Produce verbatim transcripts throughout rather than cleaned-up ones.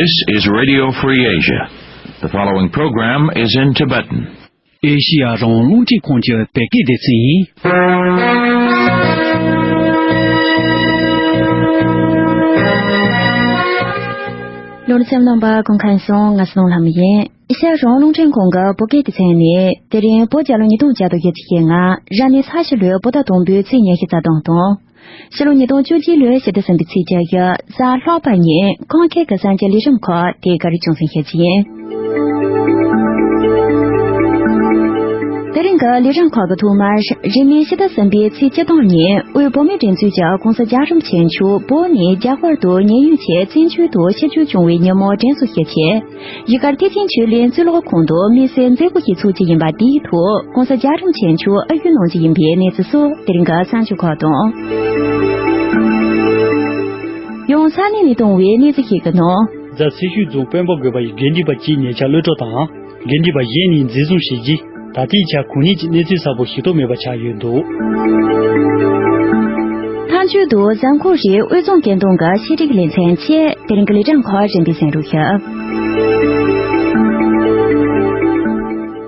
This is Radio Free Asia. The following program is in Tibetan. ཨེ་ཤི་ཡ་རང་དབང་རླུང་འཕྲིན་ཁང་གི་བོད་སྐད་སྡེ་ཚན་ཡིན། ལོ་རྒྱུས་རྣམ་པ་སྐུ་ཁམས་བཟང་། ང་སྣང་ལྷ་མོ་ཡིན། ཨེ་ཤ་ཡ་རང་དབང་རླུང་འཕྲིན་ཁང་གི་བོད་སྐད་སྡེ་ཚན་ནས་དེ་རིང་བོད་རྒྱལ་ལོ་ཉིས་སྟོང་བརྒྱ་དང་བཞི་བཅུ་ཞེ་ལྔ་རབ་གནས་ས་བྱི་ལོའི་བོད་ཟླ་དང་པོའི་ཚེས་ཉི་ཤུ་རྩ་གྲངས་དང་། ཕྱི་ལོ་ཉིས་སྟོང་བཅུ་གཅིག་ལོའི་ཕྱི་ཟླ་གསུམ་པའི་ཚེས་བཅོ་བརྒྱད་གཟའ་ལྷག་པ་ཉིན་ཁམས་ཁེ་གི་གསར་འགྱུར་ལས་རིམ་ཁག་དེ་ག་རེ་བྱུང་སོང་ཞེས་ཡིན། དེ་རིང་གི་ལས་རིམ་ཁག་གི་ཐོག་མར་རིང་མིན་ཕྱི་ཟླ་གསུམ་པའི་ཚེས་བཅུ་དང་གཉིས་དབུས་བོད་མིའི་སྒྲིག་འཛུགས་ཀྱི་༸གོང་ས་༸རྒྱལ་བ་རིན་པོ་ཆེ་མཆོག་བོད་ནས་རྒྱ་གར་དུ་ཉེན་གཡོལ་ཆེད་བཙན་བྱོལ་དུ་ཆིབས་བསྒྱུར་བྱུང་བའི་ཉིན་མོ་དྲན་གསོ་ཞུ་ཆེད། གཞིས་སྒར་ཐེག་ཆེན་ཆོས་གླིང་གཙུག་ལག་ཁང་དུ་མི་སེར་མཛད་སྒོ་ཞིག་ཚོགས་ཀྱི་ཡིན་པ་དེའི་ཐོག་༸གོང་ས་༸རྒྱལ་བ་རིན་པོ་ཆེ་མཆོག་ཨ་ཡུལ་གནང་རྒྱུ་ཡིན་པའི་གནས་ཚུལ་སོགས་དེ་རིང་གི་གསར་འགྱུར་ཁག་དང་། ཡང་ས་གནས་ནས་གཏོང་བའི་གནས་ཚུལ་ཞིག་གི་ནང་། རྫ་ཚེ་ཤུལ་རྫོང་དཔོན་པོ་དགོན་པ་ཡི་དགེ་འདུན་པ་གཅིག་ཉེ་ཆར་གློད་གྲོལ་དང་། དགེ་འདུན་པ་གཞན་གཉིས་འཛིན་བཟུང་བྱས་རྗེས། ད་ལྟའི་ཆར་ཁོང་གཉིས་ཀྱི་གནས་ཚུལ་གསལ་པོ་ཤེས་རྟོགས་མེད་པ་ཆགས་ཡོད་འདུག་མཐའ་མཇུག་ཏུ་གཟའ་འཁོར་རེའི་དབུས་གཙང་སྐད་གདངས་ཀྱི་ཤེས་རིག་ལེ་ཚན་ཆེད་དེ་རིང་གི་ལས་རིམ་ཁག་རིམ་པས་གསན་རོགས་ཞུ།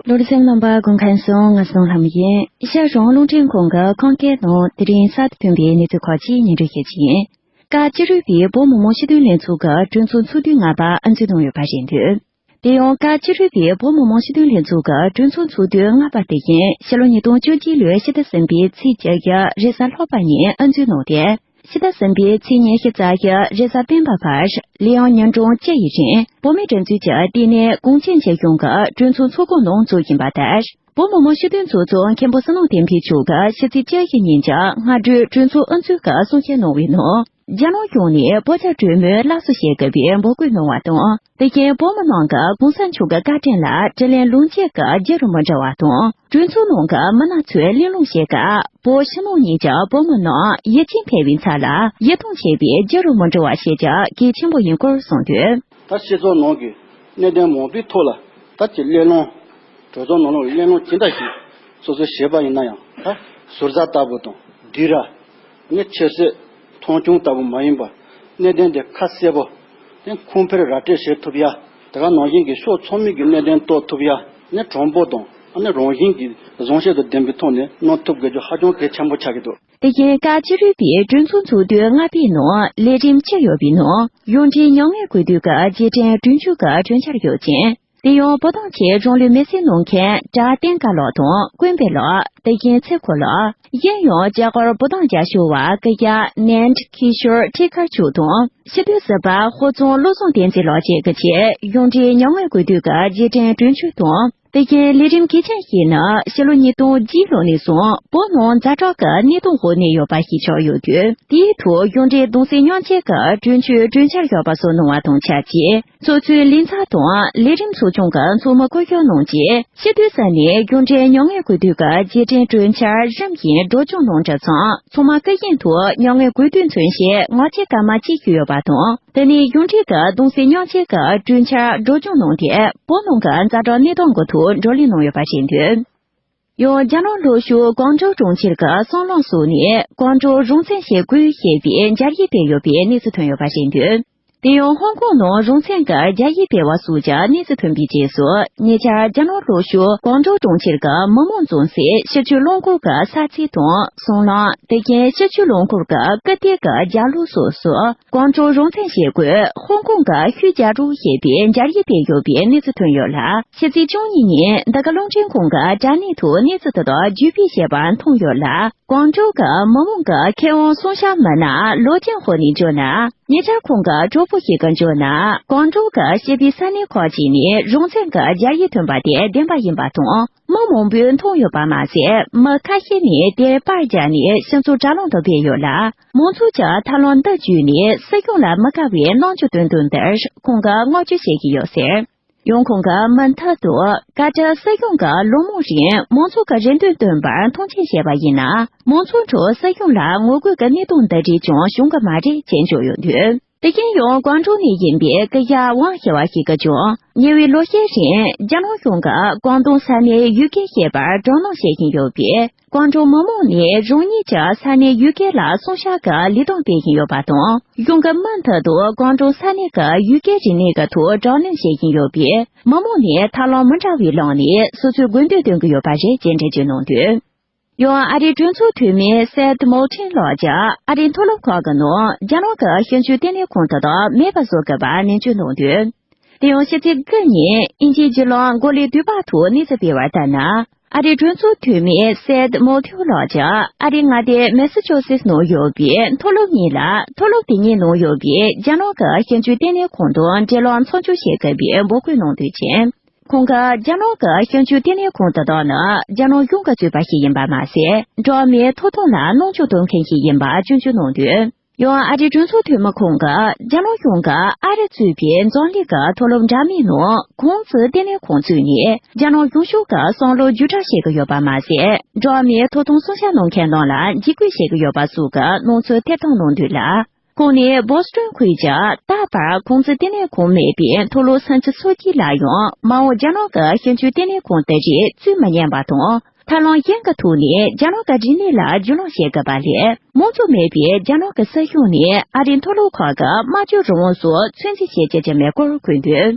ལོ་རྒྱུས་རྣམ་པ་སྐུ་ཁམས་བཟང་། ང་སྣང་ལྷ་མོ་ཡིན། ཨེ་ཤ་ཡ་རང་དབང་རླུང་འཕྲིན་ཁང་གི་ཁམས་སྐད་ནང་དེ་རིང་གསར་དུ་ཐོན་པའི་གནས་ཚུལ་ཁག་ཅིག་སྙན་སྒྲོན་ཞུ་རྒྱུ་ཡིན། བཀའ་བཅུ་དྲུག་པའི་བོད་མི་མང་སྤྱི་འཐུས་ལྷན་ཚོགས་ཀྱི་གྲོས་ཚོགས་ཚོགས་དུས་ལྔ་པ་ཨ་འཛུལ་གནང་ཡོད་པ་རེད་འདུག་དེ་ཡང་བཀའ་བཅུ་དྲུག་པའི་བོད་མི་མང་སྤྱི་འཐུས་ལྷན་ཚོགས་ཀྱི་གྲོས་ཚོགས་ཚོགས་དུས་ལྔ་པ་དེ་བཞིན་ཕྱི་ལོ་ཉིས་སྟོང་བཅུ་གཅིག་ལོའི་ཕྱི་ཟླ་གསུམ་པའི་ཚེས་བཅོ་བརྒྱད་རེས་གཟའ་ལྷག་པ་ཉིན་ཨ་འཛུལ་གནང་སྟེ། ཕྱི་ཟླ་གསུམ་པའི་ཚེས་ཉི་ཤུ་རྩ་བཞི་རེས་གཟའ་སྤེན་པ་བར་ལས་ཡང་ཉིན་གྲངས་བཅུ་ཡི་རིང་བོད་མིའི་སྒྲིག་འཛུགས་ཀྱི་ལྟེ་གནས་གངས་ཅན་སྐྱིད་གཤོངས་ཀྱི་གྲོས་ཚོགས་ཚོགས་ཁང་ནང་འཛུལ་བཞིན་པ་ལྟར། བོད་མི་མང་སྤྱི་འཐུས་ཚོགས་གཙོ་མཁན་པོ་བསོད་ནམས་བསྟན་འཕེལ་མཆོག་གིས་ཕྱི་ཚེས་བཅུ་བཞི་ཉིན་གྱི་སྔ་དྲོའི་གྲོས་ཚོགས་ཨ་འཛུལ་སྐབས་གསུང་བཤད་གནང་བའི་ནང་། རྒྱ་ནག་གཞུང་ནས་བོད་རྒྱ་གྲོས་མོལ་སླར་གསོ་བྱེད་དགོས་པའི་འབོད་སྐུལ་གནང་བ་དང་། དེ་བཞིན་བོད་མི་རྣམས་ཀྱིས་གོང་ས་མཆོག་གི་བཀའ་དྲིན་ལ་དྲིན་ལན་ལོངས་སྤྱོད་ཀྱི་རྒྱུ་རུ་མི་འགྲོ་བ་དང་། གྲོས་ཚོགས་ནང་གི་མི་སྣ་ཚོས་གླེང་སློང་བྱེད་སྐབས་བོད་ཕྱི་ནང་གཉིས་ཀྱི་བོད་མི་རྣམས་ཡིད་ཆེས་འཕེར་བའི་ཚབ་ལ་ཡིད་གཏོང་བྱེད་པའི་རྒྱུ་རུ་མི་འགྲོ་བ་ཞེས་ཀྱང་གལ་ཆེན་པོ་ཡིན་སྐོར་གསུངས་དོན། ད་སྤྱི་ཚོགས་ནང་གི་གནད་དོན་མང་པོའི་ཐོག་ལ་ད་ཀྱི་གླེང་སློང་། གྲོས་ཚོགས་ནང་ལོགས་ཀྱི་གླེང་སློང་ཇི་འདྲ་ཞིག་སོ་སོས་བྱས་པ་ཡིན་ན་ཡང་ད་ཟུར་ཟ་ལྟ་བུ་དང་སྡིགས་ར། ནི་ཆབ་སྲིད་མཐོང་ཆུང་ལྟ་བུ་མ་ཡིན་པར་གནད་དོན་དེ་ཁ་གསལ་པོ་དེ་ཁུངས་འཕེར་ར་སྤྲོད་བྱེད་ཐུབ་ཡ། དེ་ག་ནང་བཞིན་གྱི་ཕྱོགས་ཚང་མའི་གི་གནད་དོན་རྟོགས་ཐུབ་ཡ། ནི་དྲང་པོ་དང་ཨ་ནི་རང་བཞིན་གྱི་བཟང་སྤྱོད་དང་ལྡན་པའི་ཐོག་ནས་གནང་ཐུབ་དགོས་རྒྱུ་ཧ་ཅང་གལ་ཆེན་པོ་ཆགས་ཀྱི་འདུག་དེ་བཞིན་བཀའ་བཅུ་དྲུག་པའི་གྲོས་ཚོགས་ཚོགས་དུས་ལྔ་པའི་ནང་ལས་རིམ་བཅུ་ཡོད་པའི་ནང་གཞུང་འབྲེལ་མྱ་ངན་གུས་འདུད་ཀྱི་རྗེས་དྲན་གྲོས་ཆོད་ཀྱི་གྲོས་འཆར་ཡོད་ཅིང་། དེ་ཡང་བོད་དོན་ཆེད་གཞུང་ལུགས་མེ་སྲེག་གནང་མཁན་གྲྭ་བསྟན་དགའ་ལགས་དང་ཀུན་དཔལ་ལགས། དེ་བཞིན་ཚེ་འཁོར་ལགས། གཞན་ཡང་རྒྱ་གར་བོད་དོན་རྒྱབ་སྐྱོར་བ་སྐུ་ཞབས་ནེནྟ་ཀི་ཤོར་ཁྲི་ཁར་མཆོག་དང་སྤྱི་འཐུས་ཟུར་པ་ཧོར་ཙོང་བློ་བཟང་བསྟན་འཛིན་ལགས་བཅས་ཀྱི་ཆེད་གཞུང་འབྲེལ་མྱ་ངན་གུས་འདུད་ཀྱི་རྗེས་དྲན་གྲོས་ཆོད་དང་། དེ་བཞིན་ལས་རིམ་གལ་ཆེན་ཞིག་ནི་ཕྱི་ལོ་ཉིས་སྟོང་བརྒྱད་ལོ་ནས་བཟུང་བོད་ནང་ཛ་དྲག་གི་གནས་སྟངས་འོག་གནས་ཡོད་པ་ཞིག་ཆགས་ཡོད་དུས། དེའི་ཐོག་གཞུང་འབྲེལ་གདུང་སེམས་མཉམ་སྐྱེད་ཀྱི་གྲོས་ཆོད་གྲོས་འཆར་ཡོད་པ་སོགས་གནང་བ་དང་ཆབས་ཅིག་ཚོགས་གཙོའི་ལས་ཚབ་དང་ལས་རིམ་ཚོགས་ཆུང་གི་ཚོགས་མི་སྐུ་ཞབས་རྣམས་ཀྱིས་སྤྱི་འཐུས་ས་ནས་གཞུང་འབྲེལ་མྱ་ངན་གུས་འདུད་ཀྱི་རྗེས་དྲན་གྲོས་འཆར་རིམ་བཞིན་སྒྲོག་སྦྱང་གནང་གྲུབ་ཙང་། ཚང་མ་སྐུ་བཞེངས་ཐོག་མྱ་ངན་གུས་འདུད་མཚོན་ཆེད་ངག་བཅད་སྐར་མ་གཅིག་ཞུས་ཡོད་པ་དང་། དེ་ནས་གཞུང་འབྲེལ་གྱི་གདུང་སེམས་མཉམ་སྐྱེད་ཀྱི་གྲོས་འཆར་སྒྲོག་སྦྱང་གནང་སྟེ། བོད་ནང་གི་ཛ་དྲག་གནས་སྟངས་ཀྱི་ཐོག་བགྲོ་གླེང་གནང་ཡོད་པ་རེད་འདུག་ཡང་རྒྱ་ནག་ལྷོ་ཕྱོགས་ཀོང་ཀྲོའུ་གྲོང་ཁྱེར་གྱི་སང་ལོང་སོགས་ནས་ཀོང་ཀྲོའུ་རང་བཙན་ཞེ་དགུ་ཞེས་པའི་འཇར་ཡིག་སྤེལ་ཡོད་པའི་གནས་ཚུལ་ཐོན་ཡོད་པ་རེད་འདུག་དེ་ཡང་ཧོང་ཀོང་ནང་རང་བཙན་གྱི་འཇར་ཡིག་སྤེལ་བ་སོགས་ཀྱི་གནས་ཚུལ་ཐོན་པའི་རྗེས་སུ། ཉེ་ཆར་རྒྱ་ནག་ལྷོ་ཕྱོགས་ཀོང་ཀྲོའུ་གྲོང་ཁྱེར་གྱི་མི་མང་འཛོམས་སའི་ཕྱི་ཆུ་རླངས་འཁོར་གྱི་ས་ཚིགས་དང་སང་ལོང་། དེ་བཞིན་ཕྱི་ཆུ་རླངས་འཁོར་གྱི་སྐུ་རྟེན་གྱི་རྒྱབ་ལོགས་སོགས་སུ། ཀོང་ཀྲོའུ་རང་བཙན་ཞེ་དགུ་ཧོང་ཀོང་གི་ཤུལ་རྒྱག་རོགས་ཞེས་པའི་འཇར་ཡིག་སྤེལ་ཡོད་པའི་གནས་ཚུལ་ཐོན་ཡོད་ལ། ཕྱི་ཚེས་བཅུ་གཉིས་ཉིན་འདི་ག་རླུང་འཕྲིན་ཁང་གི་དྲ་གནས་ཐོག་གནས་ཚུལ་དེ་དག་བརྒྱུད་སྤེལ་བྱས་པ་མཐོང་ཡོད་ལ། ཀོང་ཀྲོའུ་གི་མི་མང་གི་ཁེ་དབང་སྲུང་བྱ་མི་སྣ་ལོ་ཅན་ཧོ་ནས་བརྗོད་ན། ཉེ་ཆར་ཁོང་གི་གྲོགས་པོ་ཞིག་གིས་བརྗོད་ན། ཀོང་ཀྲོའུ་གི་སྤྱི་པའི་ས་གནས་ཁག་ཅིག་ནས་རང་བཙན་གྱི་འཇར་ཡིག་ཐོན་པ་དེ་བདེན་པ་ཡིན་པ་དང་། མི་མང་པོས་མཐོང་ཡོད་པ་མ་ཟད། མི་ཁ་ཤས་ནས་དེར་པར་བརྒྱབ་ནས་སྤྱི་ཚོགས་དྲ་ལམ་དུ་སྤེལ་ཡོད་ལ། མང་ཚོགས་ཀྱིས་ཐབས་ལམ་འདི་བརྒྱུད་ནས་སྲིད་གཞུང་ལ་མི་དགའ་བའི་རྣམ་འགྱུར་སྟོན་དོན་འདིར་ཁོང་གིས་བསྔགས་བརྗོད་བྱེད་ཀྱི་ཡོད་ཟེར། ཡང་ཁོང་གིས་མུ་མཐུད་དུ། བཀའ་ཁྲི་སྲིད་གཞུང་གིས་ལོ་མང་རིང་མང་ཚོགས་ཀྱི་རེ་འདུན་བཏོན་པར་མཐོང་ཆེན་བྱས་པ་ཡིན་ན། མང་ཚོགས་ཁྲོད་སྲིད་གཞུང་ལ་ངོ་རྒོལ་གྱི་གནས་སྟངས་འདི་འདྲས་ཀྱང་བྱུང་གི་མ་རེད་ཅེས་བརྗོད་ཡོད་འདུག་དེ་བཞིན་ཡང་ཀོང་ཀྲོའུ་ནས་ཡིན་པའི་སྐུ་ཞབས་ཝང་ཞེས་པ་ཞིག་གིས་ཀྱང་ཉེ་བའི་ལོ་ཤས་རིང་རྒྱ་ནག་གཞུང་གིས་ཀོང་ཏུང་ས་གནས་ཡུལ་སྐད་བཤད་པར་དྲག་གནོན་བྱེད་བཞིན་ཡོད་པས། ཀོང་ཀྲོའུ་མི་མང་ནས་རང་ཉིད་ཀྱི་ས་གནས་ཡུལ་སྐད་ལ་སྲུང་སྐྱོབ་ཀྱི་ལས་དོན་སྤེལ་བཞིན་ཡོད་པ་དང་། གཞུང་གིས་མུ་མཐུད་དུ་ཀོང་ཀྲོའུ་ས་གནས་ཀྱི་ཡུལ་སྐད་རིག་གནས་ཀྱི་ཐོག་དྲག་གནོན་བྱེད་བཞིན་ཡོད་པས། མི་མང་ནས་ཐབས་ལམ་མི་འདྲ་བའི་ལམ་ནས་སོ་སོའི་དགོས་འདུན་འདོན་གྱི་ཡོད་པ་རེད་ཅེས་འགྲེལ་བརྗོད་གནང་དོན། ཡང་ཨ་རིའི་གྲོས་ཚོགས་འཐུས་མི་སེད་མོ་ཁྲིན་ལགས་ཀྱིས་ཨ་རིའི་མཐོ་སློབ་ཁག་གི་ནང་རྒྱ་ནག་གི་ཞིབ་འཇུག་ལྟེ་གནས་ཁང་དེ་དག་མེད་པ་བཟོ་དགོས་པ་ནན་བརྗོད་གནང་དོན། དེ་ཡང་ཕྱི་ཚེས་དགུ་ཉིན་དབྱིན་ཇིའི་བརྒྱུད་ལམ་གོ་ལའི་དུས་བབ་ཐོག་གནས་ཚུལ་སྤེལ་བར་ལྟར་ན། ཨ་རིའི་གྲོས་ཚོགས་འཐུས་མི་སེད་མོ་ཐིའུ་ལགས་ཀྱིས་ཨ་རིའི་མངའ་སྡེ་མེ་སི་ཆུ་སེ་ནང་ཡོད་པའི་མཐོ་སློབ་གཉིས་ལ་མཐོ་སློབ་དེ་གཉིས་ནང་ཡོད་པའི་རྒྱ་ནག་གི་ཞིབ་འཇུག་ལྟེ་གནས་ཁང་དང་འབྲེལ་ལམ་མཚམས་འཇོག་བྱེད་དགོས་པའི་འབོད་སྐུལ་གནང་དོན་བྱས། ཁོང་གིས་རྒྱ་ནག་གི་ཞིབ་འཇུག་ལྟེ་གནས་ཁང་དེ་དག་ནི་རྒྱ་ནག་གཞུང་གིས་བཙུགས་པ་ཞིག་ཡིན་པ་མ་ཟད། འགྲོ་བ་མིའི་ཐོབ་ཐང་ལ་སྣང་ཆུང་གཏོང་མཁན་ཞིག་ཡིན་པ་སྐྱོན་བརྗོད་གནང་དོན། ཡང་ཨ་རིའི་གྲོས་ཚོགས་འཐུས་མི་ཁོང་གིས་རྒྱ་ནག་གཞུང་གིས་ཨ་རི་གཙོས་པའི་འཛམ་གླིང་གི་མཐོ་སློབ་འདྲ་མིན་ནང་ཁུང་ཙི་ལྟེ་གནས་ཁང་བཙུགས་ནས་རྒྱ་ནག་གཞུང་ཕྱོགས་ཀྱི་བསམ་བློ་བརྒྱུད་བསྒྲགས་བྱེད་ཀྱི་ཡོད་པ་མ་ཟད། འགྲོ་བ་མིའི་ཐོབ་ཐང་སྲུང་སྐྱོབ་གནང་མཁན་རྣམས་ལ་འཇིགས་སྐུལ་བྱེད་ཀྱི་ཡོད་པ་སོགས་ཀྱི་སྣང་ཚུལ་ཐེར་གཏོང་གནང་དོན་ལ། ཁོང་ནི་བོ་སི་ཊོན་ཁུལ་གྱི་རྟག་པར་ཁུང་ཙི་ལྟེ་གནས་ཁང་མེད་པའི་མཐོ་སློབ་སུམ་ཅུ་སོ་གཅིག་ལ་ཡང་མ་འོངས་རྒྱ་ནག་གི་ཞིབ་འཇུག་ལྟེ་གནས་ཁང་དེ་རིགས་བཙུགས་མི་ཉན་པ་དང་། ཐབས་ལམ་གཞན་གྱི་ཐོག་ནས་རྒྱ་ནག་གི་རིག་གནས་ལ་རྒྱུས་ལོན་བྱེད་དགོས་པ་ལས། མང་ཚོགས་མེད་པའི་རྒྱ་ནག་གི་སྲིད་གཞུང་ནས་ཨ་རིའི་མཐོ་སློབ་ཁག་གི་སྨྲ་བརྗོད་རང་དབང་སོགས་ཚོད་འཛིན་བྱེད་བྱེད་ཀྱི་མེད་སྐོར་འཁོད་འདུག།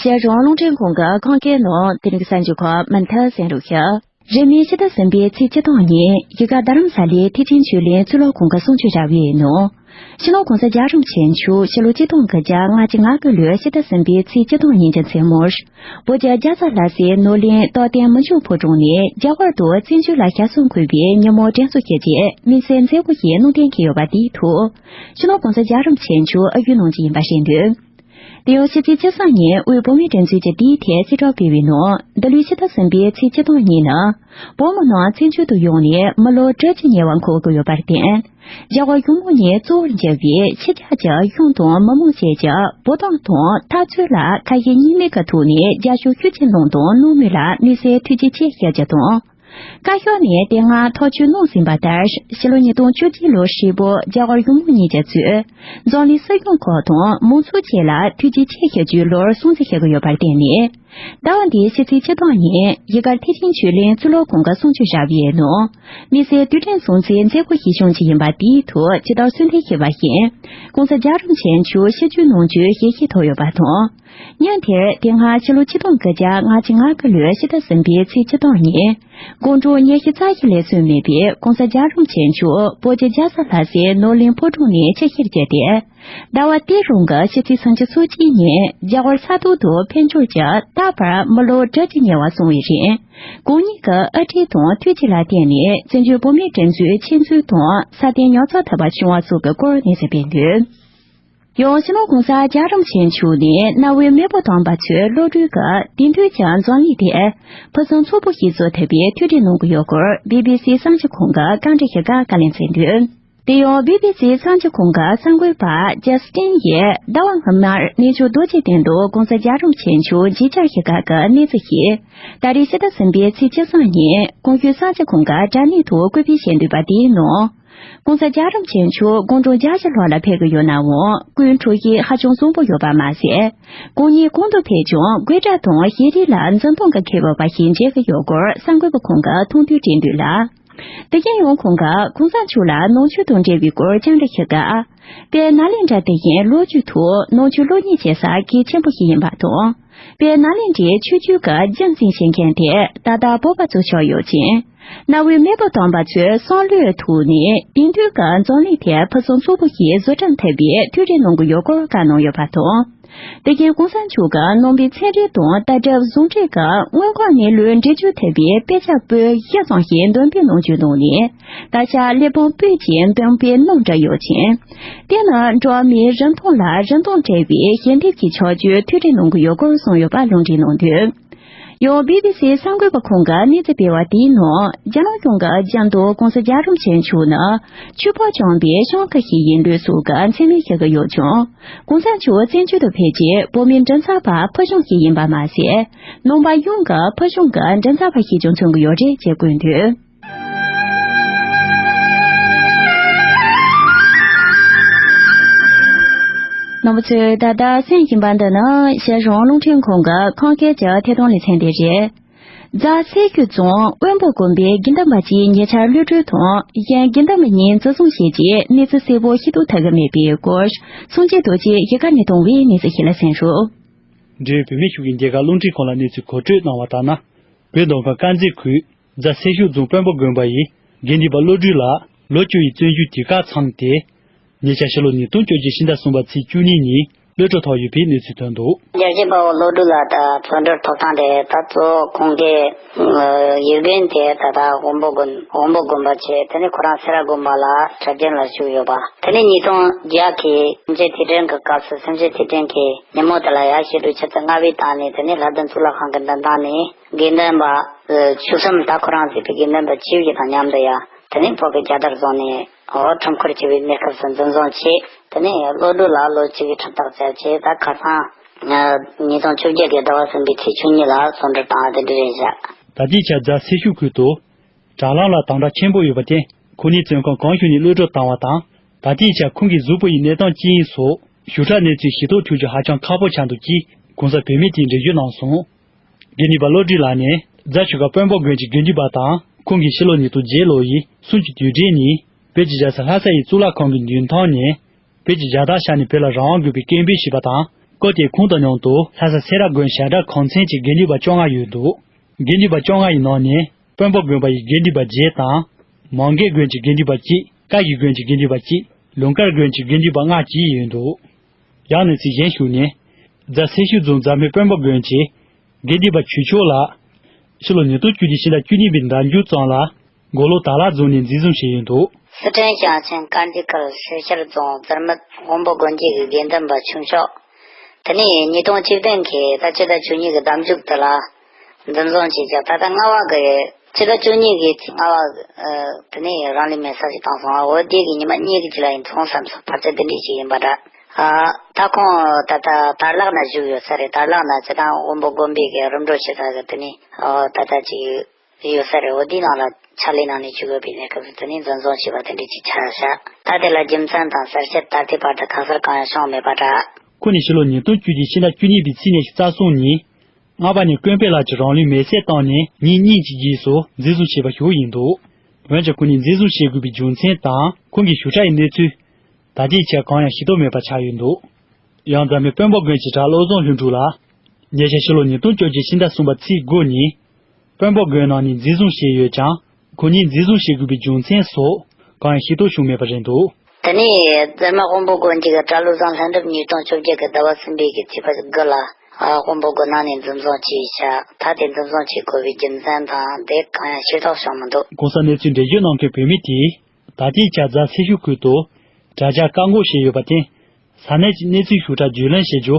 གཞན་རང་རླུང་འཕྲིན་ཁང་གི་ཁམས་སྐད་ནང་དེ་རིང་གི་གསར་འགྱུར་ཁག་མུ་མཐུད་གསན་རོགས་ཞུ། རེས་མོས་ཕྱི་ཟླ་གསུམ་པའི་ཚེས་བཅུ་དང་གཉིས་ཡུལ་ག་རྡ་རམ་ས་ལའི་ཐེག་ཆེན་ཆོས་གླིང་གཙུག་ལག་ཁང་གི་གསུང་ཆོས་ར་བའི་ནང་། སྤྱི་ནོར་༸གོང་ས་༸རྒྱལ་བ་རིན་པོ་ཆེ་མཆོག་ཕྱི་ལོ་ཆིག་སྟོང་དགུ་བརྒྱ་ལྔ་བཅུ་ང་དགུ་ལོའི་ཕྱི་ཟླ་གསུམ་པའི་ཚེས་བཅུ་དང་གཉིས་ཀྱི་མཚན་མོར། བོད་ཀྱི་རྒྱལ་ས་ལྷ་སའི་ནོར་གླིང་རྟོགས་ལྡན་མི་འབྱུང་ཕོ་བྲང་ནས་རྒྱ་གར་དུ་བཙན་བྱོལ་ལ་ཞབས་སོར་འཁོད་པའི་ཉིན་མོ་དྲན་གསོ་ཞུ་ཆེད་དམིགས་བསལ་མཛད་སྒོ་ཞིག་གནང་གཏན་འཁེལ་ཡོད་པ་དེའི་ཐོག་སྤྱི་ནོར་༸གོང་ས་༸རྒྱལ་བ་རིན་པོ་ཆེ་མཆོག་ཨ་གུས་གནང་རྒྱུ་ཡིན་པ་ཤེས་འདུག། དེ་ཡང་ཕྱི་ཚེས་བཅུ་གསུམ་ཉིན་དབུས་བོད་མིའི་སྒྲིག་འཛུགས་ཀྱིས་དེའི་ཐད་གསལ་བསྒྲགས་སྤེལ་བའི་ནང་། འདི་ལོའི་ཕྱི་ཟླ་གསུམ་པའི་ཚེས་བཅུ་དང་གཉིས་ནི། བོད་མི་རྣམས་བཙན་བྱོལ་དུ་ཡོང་ནས་མི་ལོ་དྲུག་ཅུ་ཉེ་བར་འཁོར་དགོས་ཡོད་པར་བརྟེན། རྒྱ་གར་གཞུང་མང་ནས་གཙོ་བོར་གྱུར་བའི་ཕྱི་རྒྱལ་གྱི་གཞུང་དང་མི་མང་བཅས་ཀྱིས་བོད་དོན་དང་འཐབ་རྩོད་ལ་ཁ་ཞེ་གཉིས་མེད་ཀྱི་ཐོག་ནས་རྒྱབ་སྐྱོར་ཤུགས་ཆེ་གནང་དང་གནང་མུས་ལ་དམིགས་བསལ་ཐུགས་རྗེ་ཆེ་ཞུ་རྒྱུ་དང་། བཀའ་ཤག་ནས་དེ་སྔ་ཐག་གཅོད་གནང་ཟིན་པ་ལྟར། ཕྱི་ལོ་ཉིས་སྟོང་བཅུ་གཅིག་ལོའི་ཧྲིལ་པོར་རྒྱ་གར་གཞུང་མང་གཉིས་ཀྱིས་གཙོས་འཛམ་གླིང་སྲིད་གཞུང་ཁག་དང་མང་ཚོགས་བཅས་ལ་ཐུགས་རྗེ་ཆེ་ཞུ་རྒྱུའི་ལོར་སྲུང་བརྩི་ཞུ་གི་ཡོད་པར་བརྟེན་ནས། ཟླ་བ་འདིའི་ཕྱི་ཚེས་བཅུ་དང་གཉིས་ཡུལ་གར་ཐེག་ཆེན་ཆོས་གླིང་གཙུག་ལག་ཁང་གི་གསུང་ཆོས་ར་བའི་ནང་། དམིགས་བསལ་དུས་དྲན་སྲུང་བརྩིའི་མཛད་སྒོ་ཞིག་བསྐྱངས་རྒྱུ་ཡིན་པ་དེའི་ཐོག་ཇི་ལྟར་གསོལ་འདེབས་ཞུས་པ་བཞིན། ༸གོང་ས་༸རྒྱལ་བ་རིན་པོ་ཆེ་མཆོག་ཆིབས་བསྒྱུར་གནང་རྒྱུའི་ཞལ་བཞེས་ཐོབ་ཡོད་པ་དང་། ཉིན་དེར་དེ་སྔ་ཕྱི་ལོ་ཆིག་སྟོང་དགུ་བརྒྱ་ལྔ་བཅུ་ང་དགུ་ལོའི་ཕྱི་ཟླ་གསུམ་པའི་ཚེས་བཅུ་དང་གཉིས། དགུང་གྲངས་ཉི་ཤུ་རྩ་བཞི་ལས་སོན་མེད་པའི་༸གོང་ས་༸རྒྱལ་བ་རིན་པོ་ཆེ་མཆོག་བོད་ཀྱི་རྒྱལ་ས་ལྷ་སའི་ནོར་གླིང་ཕོ་བྲང་ནས་ཆིབས་བསྒྱུར་བྱས་ཏེ། ཟླ་བ་དེ་རང་གི་ཕྱི་ཚེས་སུམ་ཅུ་སོ་གཅིག་ཉིན་རྒྱ་གར་ས་ཐོག་ཏུ་ཕེབས་འབྱོར་གྱིས་རྟག་པར་མི་ལོ་དྲུག་ཅུ་ཉེ་བར་སོང་བའི་རིང་། སྐུ་ཉིད་ཀྱི་དབུ་ཁྲིད་དང་ཐུགས་རྗེ་ལ་བརྟེན་ནས་བཙན་བྱོལ་བོད་མིའི་སྒྲིག་འཛུགས་ཆེད་འཛུལ་དང་སྲ་བརྟན་ཉར་ཚགས་ཐུབ་པ་བྱུང་བ་སོགས་ཀྱི་སྐོར་གནས་ཚུལ་སྤེལ་འདུག། ཡང་སྤྱི་ནོར་༸གོང་ས་༸རྒྱལ་བ་རིན་པོ་ཆེ་མཆོག་ནས་གནའ་བོའི་མེས་པོ་དམ་པ་ཚོའི་བློ་གྲོས་ཀྱིས་དེང་དུས་ཀྱི་འཛམ་གླིང་དེ་ཕུན་སུམ་ཚོགས་པོ་ཞིག་བཟོ་ཐུབ་པའི་ཐུགས་འདུན་གནང་གི་ཡོད་སྐོར་བི་བི་སི་གསར་འགྱུར་ཁང་གི་བཀའ་འདྲི་ཞུ་སྐབས་བཀའ་ལན་སྩལ་འདུག། དེ་ཡང་བི་བི་སིའི་གསར་འགྱུར་ཁང་གི་གསར་འགོད་པ་ཇ་སི་ཏིན་ཡིས་ཟླ་བ་སྔོན་མར་གནས་མཆོག་རྡོ་རྗེ་གདན་དུ་༸གོང་ས་༸རྒྱལ་བ་རིན་པོ་ཆེ་མཆོག་མཇལ་བཅར་ཞུ་སྐབས་ཀྱི་གནས་ཚུལ་ཞིག་ད་རེས་ཕྱི་ཟླ་གསུམ་པའི་ཚེས་བཅུ་གསུམ་ཉིན་གོང་ཞུས་གསར་འགྱུར་ཁང་གི་དྲ་གནས་ཐོག་བཀོད་སྤེལ་བྱས་འདུག་པ་དེའི་ནང་། ༸གོང་ས་༸རྒྱལ་བ་རིན་པོ་ཆེ་མཆོག་དགུང་གྲངས་བརྒྱད་ཅུ་ལྷག་ལ་ཕེབས་ཀྱི་ཡོད་ནའང་སྐུའི་འཕྲོད་བཞེས་ཧ་ཅང་བཟང་པོ་ཡོད་པ་མ་ཟད། གང་ཉིད་གང་དུ་ཕེབས་ཀྱང་དགོད་བྲ་དང་ཞལ་རས་ལ་འཛུམ་མདངས་ཀྱི་ཁེབས་འོག་པ་ཞིག་མཇལ་གྱི་ཡོད་སྐོར་གསར་འགོད་པ་ཁོང་གིས་ཐུགས་འདུན་བསྒྲེངས་འདུག་ལ། དེ་བཞིན་ཡང་ཁོང་གིས་གོང་ས་མཆོག་ལ་ནང་ཆོས་དང་འབྲེལ་བའི་སྐོར་བཅར་འདྲི་ཞུ་སྐབས། དཔལ་ནཱ་ལེནྡྲ་དེ་བཞིན་ལོ་རྒྱུས་ཐོག་ནང་ཆོས་སློབ་གཉེར་བྱེད་ས་གལ་ཆེན་པོ་ཞིག་ཡིན་པ་དང་། དཔལ་ནཱ་ལེནྡྲའི་ཆོས་བརྒྱུད་ཀྱི་རྒྱུན་འཛིན་བྱེད་མཁན་དེ་ད་ལྟ་བོད་པ་ཚོ་ཆགས་ཡོད་ཅིང་། གནའ་བོའི་མེས་པོ་དམ་པ་ཚོའི་བསམ་བློའི་ཐོག་ནས་དེང་དུས་ཀྱི་འཛམ་གླིང་དེ་ཕུན་སུམ་ཚོགས་པོ་ཞིག་བཟོ་སྐྲུན་ཐུབ་པའི་ཐུགས་རེ་གནང་གི་ཡོད་སྐོར་བཀའ་གནང་ཡོད་པ་དང་། དེ་བཞིན་གོང་ས་མཆོག་གིས་ནང་པའི་ཚན་རིག་དང་ལྟ་གྲུབ་ཟུང་འབྲེལ་གྱི་དངོས་ཁམས་གནས་ལུགས་འགྲེལ་བརྗོད་ཐུབ་པའི་དཔེ་ཆ་པོད་བཞི་ཙམ་ཞིག་འདོན་སྤེལ་གནང་རྒྱུའི་ནང་ནས། ད་ཆ་གླེགས་བམ་པོད་ཀྱི་འདོན་སྤེལ་གནང་གྲབས་ཡོད་ཅིང་། དེ་ནི་འགྲོ་བ་མིའི་རིན་ཐང་ལ་རིན་ཐང་བྲལ་བའི་ཞལ་འདེབས་ཀྱི་ཆོས་བརྒྱུད་ཐུགས་རེ་གནང་གི་ཡོད་སྐོར་གསུངས་ཡོད་པ་ལུང་འདྲེན་གནང་འདུག། ཡང་བི་བི་སི་གསར་འགོད་པ་ཁོང་གིས་གནས་ཚུལ་སྤེལ་བ་དེའི་ནང་། རྒྱ་ནག་གཞུང་གིས་རྒྱ་མདོ་༸གོང་ས་རྒྱལ་རབས་ཆེན་མཆོག་ནི་ཆོས་པ་བྱམས་པའི་ཤང་ཁ་ཞིག་ཡིན་ལུགས་སོགས་ཀྱི་མཚན་སྨད་བྱེད་ཀྱི་ཡོད་ཀྱང་། ༸གོང་ས་མཆོག་བཙན་བྱོལ་དུ་ཕེབས་རྗེས་བོད་མིའི་མགྲིན་ཚབ་པ་ཕུལ་བྱུང་ཞིག་ཡིན་པ་མ་ཟད། ནང་པ་ཡོངས་ཀྱི་ཕུལ་བྱུང་གི་མགྲིན་ཚབ་པ་ཞིག་ཀྱང་མཚོན་གྱི་ཡོད་རེད་ཅེས་བཀོད་འདུག་རྣམ་པ་ཚོས་ད་ལྟ་གསན་བཞིན་པ་འདི་ནི་གཞིས་གྲོང་རླུང་འཕྲིན་ཁང་གི་ཁམས་སྐད་ཀྱི་ཐད་གཏོང་ལེ་ཚན་དེ་རེད། རྫ་སེར་ཤུལ་རྫོང་དབོན་པོ་དགོན་པའི་དགེ་འདུན་པ་གཅིག་ཉེ་ཆར་གློད་གྲོལ་དང་། གཞན་དགེ་འདུན་པ་གཉིས་འཛིན་བཟུང་བྱས་རྗེས་གནས་ཚུལ་གསལ་པོ་ཤེས་རྟོགས་ཐུབ་ཀྱི་མེད་པའི་སྐོར། སངས་རྒྱས་རྡོ་རྗེས་གཞིས་ཀ་ནས་བཏང་བའི་གནས་ཚུལ་ཞིག་ལ་གསན་རོགས། འབྲེལ་ཡོད་བོད་མི་ཞིག་གིས་རྒྱ་གར་རླུང་འཕྲིན་ཁང་ལ་གནས་ཚུལ་གོ་སྤྲོད་གནང་བ་ལྟར་ན། བོད་མདོ་ཁམས་དཀར་མཛེས་ཁུལ་རྫ་སེར་ཤུལ་རྫོང་དཔོན་པོ་དགོན་པ་ཡི་དགེ་འདུན་པ་བློ་གྲོས་ལགས་ལོ་བཅུ་ཡི་བཙོན་འཇུག་དུས་བཀག་ཚང་སྟེ། ཉེ་ཆར་ཕྱི་ལོ་ཉིས་སྟོང་བཅོ་བརྒྱད་ཕྱི་ཟླ་གསུམ་པ་ཚེས་བཅུ་གཉིས་ཉིན་གློད་གྲོལ་ཐོབ་ཡོད་པའི་གནས་ཚུལ་ཐོན་འདུག་རྒྱལ་གཅེས་དཔའ་བོ་བློ་གྲོས་ལགས་དང་ཕྱག་འབྲེལ་ཐོབ་ཐང་དེ་ད་གཙོ་བོ་ཁོང་གི་ཡུལ་དགོན་དེ་ད་ལྟ་དབོན་པོ་དགོན་དབོན་པོ་དགོན་པ་བྱས། དེ་ནས་ཁོ་རང་སེ་ར་དགོན་པ་ལ་གྲྭ་རྒྱུན་ལ་ཞུགས་ཡོད་པ། དེ་ནས་ཉིས་སྟོང་བརྒྱད་ཀྱི་སེམས་ཅན་དུས་དྲན་གྱི་སྐབས་སུ་སེམས་ཅན་དུས་དྲན་གྱི་ཉིན་མོ་དེ་ལ་ཡར་ཞི་ལུའི་ཆུ་ཚོད་ལྔ་པའི་སྟེང་ནས། དེ་ནས་ལྷ་ལྡན་གཙུག་ལག་ཁང་གི་མདུན་ཐང་ནས་དགེ་འདུན་པ་བཅུ་གསུམ། ད་ཁོ་རང་གཙོས་པའི་དགེ་འདུན་པ་བཅུ་བཞི་དང་མཉམ་དུ་ཡ། དེ་ནས་བོད་ཀྱི་རྒྱལ་དར་བཟུང་ནས་འོ་ཁྲོམ་སྐོར་བྱེད་པའི་གནས་སྐབས་སུ་འཛིན་བཟུང་བྱས། དེ་ནས་བློ་གྲོས་ལགས་ལོ་གཅིག་གི་ཁྲིམས་ཐག་བཅད་བྱས། ད་ཁ་སང་ཉིས་སྟོང་བཅོ་བརྒྱད་ཀྱི་ཟླ་བ་གསུམ་པའི་ཚེས་བཅུ་གཉིས་ལ་གསུང་གྲོས་བཏང་བ་དེ་འདྲ་རེད་བཞག་ད་ལྟའི་ཆར་རྫ་སེར་ཤུལ་ཁུལ་དུ་དྲ་ལམ་ལ་དམ་དྲག་ཆེན་པོ་ཡོད་པར་བརྟེན། ཁོ་ནི་བཙོན་ཁང་གང་ཞིག་ནས་གློད་གྲོལ་བཏང་བ་དང་། ད་ལྟའི་ཆར་ཁོང་གི་གཟུགས་པོ་ཡི་གནས་སྟངས་ཅི་ཡིན་སོགས་ཞིབ་ཕྲ་གནས་ཚུལ་ཤེས་རྟོགས་ཐུབ་རྒྱུ་ཧ་ཅང་ཁག་པོ་ཆགས་འདུག་ཅེས་གོང་ས་བོད་མི་དེས་འགྲེལ་བརྗོད་གནང་སོང་། དགེ་འདུན་པ་བློ་གྲོས་ལགས་ནི་རྫ་ཆུ་ཁ་དཔོན་པོ་དགོན་གྱི་དགེ་འདུན་པ་དང་། ཁོང་གིས་ཕྱི་ལོ་ཉིས་སྟོང་བརྒྱད་ལོ་ཡི་གསུམ་གྱི་དུས་དྲན་ཉིན་བོད་ཀྱི་རྒྱལ་ས་ལྷ་ས་ཡི་གཙུག་ལག་ཁང་གི་མདུན་ཐང་ནས་བོད་ཀྱི་རྒྱལ་དར་ཤར་ནས་བོད་ལ་རང་དབང་དགོས་པའི་སྐད་འབོད་ཞུས་པ་དང་། སྐབས་དེར་ཁོང་དང་མཉམ་དུ་ལྷ་ས་སེ་ར་དགོན་ཞབས་གྲྭ་ཁང་ཚན་གྱི་དགེ་འདུན་པ་བཅོ་ལྔ་ཡོད་འདུག་དགེ་འདུན་པ་བཅོ་ལྔ་ཡི་ནང་ནས་དཔོན་པོ་དགོན་པ་ཡི་དགེ་འདུན་པ་བརྒྱད་དང་། མང་གེ་དགོན་གྱི་དགེ་འདུན་པ་གཅིག་བཀའ་བཞི་དགོན་གྱི་དགེ་འདུན་པ་གཅིག་ལུང་དཀར་དགོན་གྱི་དགེ་འདུན་པ་ལྔ་བཅས་ཡོད་འདུག་ཡང་གནས་ཚུལ་གཞན་ཞིག་ནི། རྫ་སེར་ཤུལ་རྫོང་རྫ་སྨད་དཔོན་པོ་དགོན་གྱི་དགེ་འདུན་པ་ཆོས་མཆོག་ལགས། ཕྱི་ལོ་ཉིས་སྟོང་བཅུ་གཅིག་ཕྱི་ཟླ་བཅུ་གཉིས་པའི་ཟླ་མཇུག་ཙམ་ལ་མགོ་ལོག་དར་ལག་རྫོང་ནས་འཛིན་བཟུང་བྱས་ཡོད་འདུག་སི་ཁྲོན་ཞིང་ཆེན་དཀར་མཛེས་ཁུལ་ཤེལ་ཤར་རྫོང་རྫ་སྨད་དབོན་པོ་དགོན་གྱི་དགེ་འདུན་པ་ཆོས་མཆོག་དེ་ནས་ཉིས་སྟོང་བཅུ་བདུན་གྱི་ཟླ་བཅུ་དང་བཅུ་གཉིས་ཀྱི་ཟླ་མཇུག་དེ་ལ་འཛིན་བཟུང་བྱས་ཀྱང་། ད་ལྟ་ལྔ་པ་གི་ཕྱི་ཟླ་བཅུ་གཉིས་ཀྱི་ཚེས་ལྔ་པ་དེ་ནས་རང་ལུས་མེར་སྲེག་ཞིག་བཏང་སོང་། འོ་དེ་གི་ཉི་མ་གཉིས་ཀྱི་རྗེས་ལ་ཡིན་སོང་བསམ་སོང་། ཕལ་ཆེར་དེ་འདྲ་ཞིག་ཡིན་པ་འདྲ། ཨ་ད་ཁོང་ད་ལྟ་དར་ལག་ན་བཞུགས་ཡོད་ས་རེད། དར་ལག་ན་སྤྱིར་བཏང་དབོན་པོ་དགོན་པའི་གི་རིམ་གྲོ་བྱེད་ས་གི་དེ་ནས་ཨ་ད་ལྟ་ཅིག་ཡོད་ས་རེད། འོ་དེའི་ནང་ལ་ཕྱག་ལས་གནང་ནས་བཞུགས་ཡོད་པའི་གནས་སྐབས་སུ་དེ་ནས་འཛིན་བཟུང་བྱས་པ་དེ་འདྲ་ཅིག་ཆགས་བཞག་ད་དེ་ལ་རྒྱུ་མཚན་དང་གསལ་བཤད་ད་ལྟའི་བར་དུ་གང་ཟེར་གང་ཡང་བྱུང་མེད་པ་འདྲ། ཁོ་ནི་ཕྱི་ལོ་ཉིས་སྟོང་བཅུ་གཅིག་ཕྱི་ཟླ་བཅུ་གཉིས་པའི་ཚེས་ཉི་ཤུ་རྩ་གསུམ་ཉིན། སྔགས་པ་ནས་ཀུན་དཔལ་ལགས་ཀྱིས་རང་ལུས་མེར་སྲེག་བཏང་ནས་ཉིན་གཉིས་ཀྱི་རྗེས་སུ་འཛིན་བཟུང་བྱས་པ་ཞིག་ཡིན་འདུག་འོན་ཀྱང་ཁོ་ནི་འཛིན་བཟུང་བྱེད་དགོས་པའི་རྒྱུ་མཚན་དང་ཁོང་གི་ཞིབ་ཕྲ་ཡི་གནས་ཚུལ་ད་ལྟའི་ཆར་གང་ཡང་ཤེས་རྟོགས་མེད་པ་ཆགས་ཡོད་འདུག་ཡང་རྫ་སྨད་དཔོན་པོ་དགོན་གྱི་གྲྭ་བློ་བཟང་ལྷུན་གྲུབ་ལགས། ཉེ་ཆར་ཕྱི་ལོ་ཉིས་སྟོང་བཅོ་བརྒྱད་ཕྱི་ཟླ་གསུམ་པ་ཚེས་དགུ་ཉིན། དཔོན་པོ་དགོན་ནང་ནས་འཛིན་བཟུང་བྱས་ཡོད་ཀྱང་། ཁོ་གཉིས་འཛིན་བཟུང་བྱེད་དགོས་པའི་རྒྱུ་མཚན་སོགས་གང་ཡང་ཤེས་རྟོགས་བྱུང་མེད་པ་རེད་འདུག་དེ་ནས་རྫ་སྨད་དཔོན་པོ་དགོན་གྱི་གྲྭ་བློ་བཟང་ལྷུན་གྲུབ་ཉིས་སྟོང་བཅོ་བརྒྱད་ཀྱི་ཟླ་བ་གསུམ་པའི་གི་ཚེས་པ་དགུ་ལ་ཨ་དཔོན་པོ་དགོན་ནང་ནས་འཛིན་བཟུང་བྱས་ཤག་ད་དེ་འཛིན་བཟུང་བྱེད་དགོས་པའི་རྒྱུ་མཚན་དང་དེ་གང་ཡང་ཤེས་རྟོགས་བྱུང་མི་འདུག་གོང་ས་གནས་ཚུལ་འགྲེལ་བརྗོད་གནང་མཁན་བོད་མི་དེས། ད་ལྟའི་ཆར་རྫ་སེར་ཤུལ་ཁུལ་དུ་དྲ་རྒྱ་བཀག་འགོག་བྱས་ཡོད་པར་བརྟེན། ས་གནས་ཀྱི་གནས་ཚུལ་ཞིབ་ཕྲ་བརྒྱུད་ལེན་བྱེད་རྒྱུ་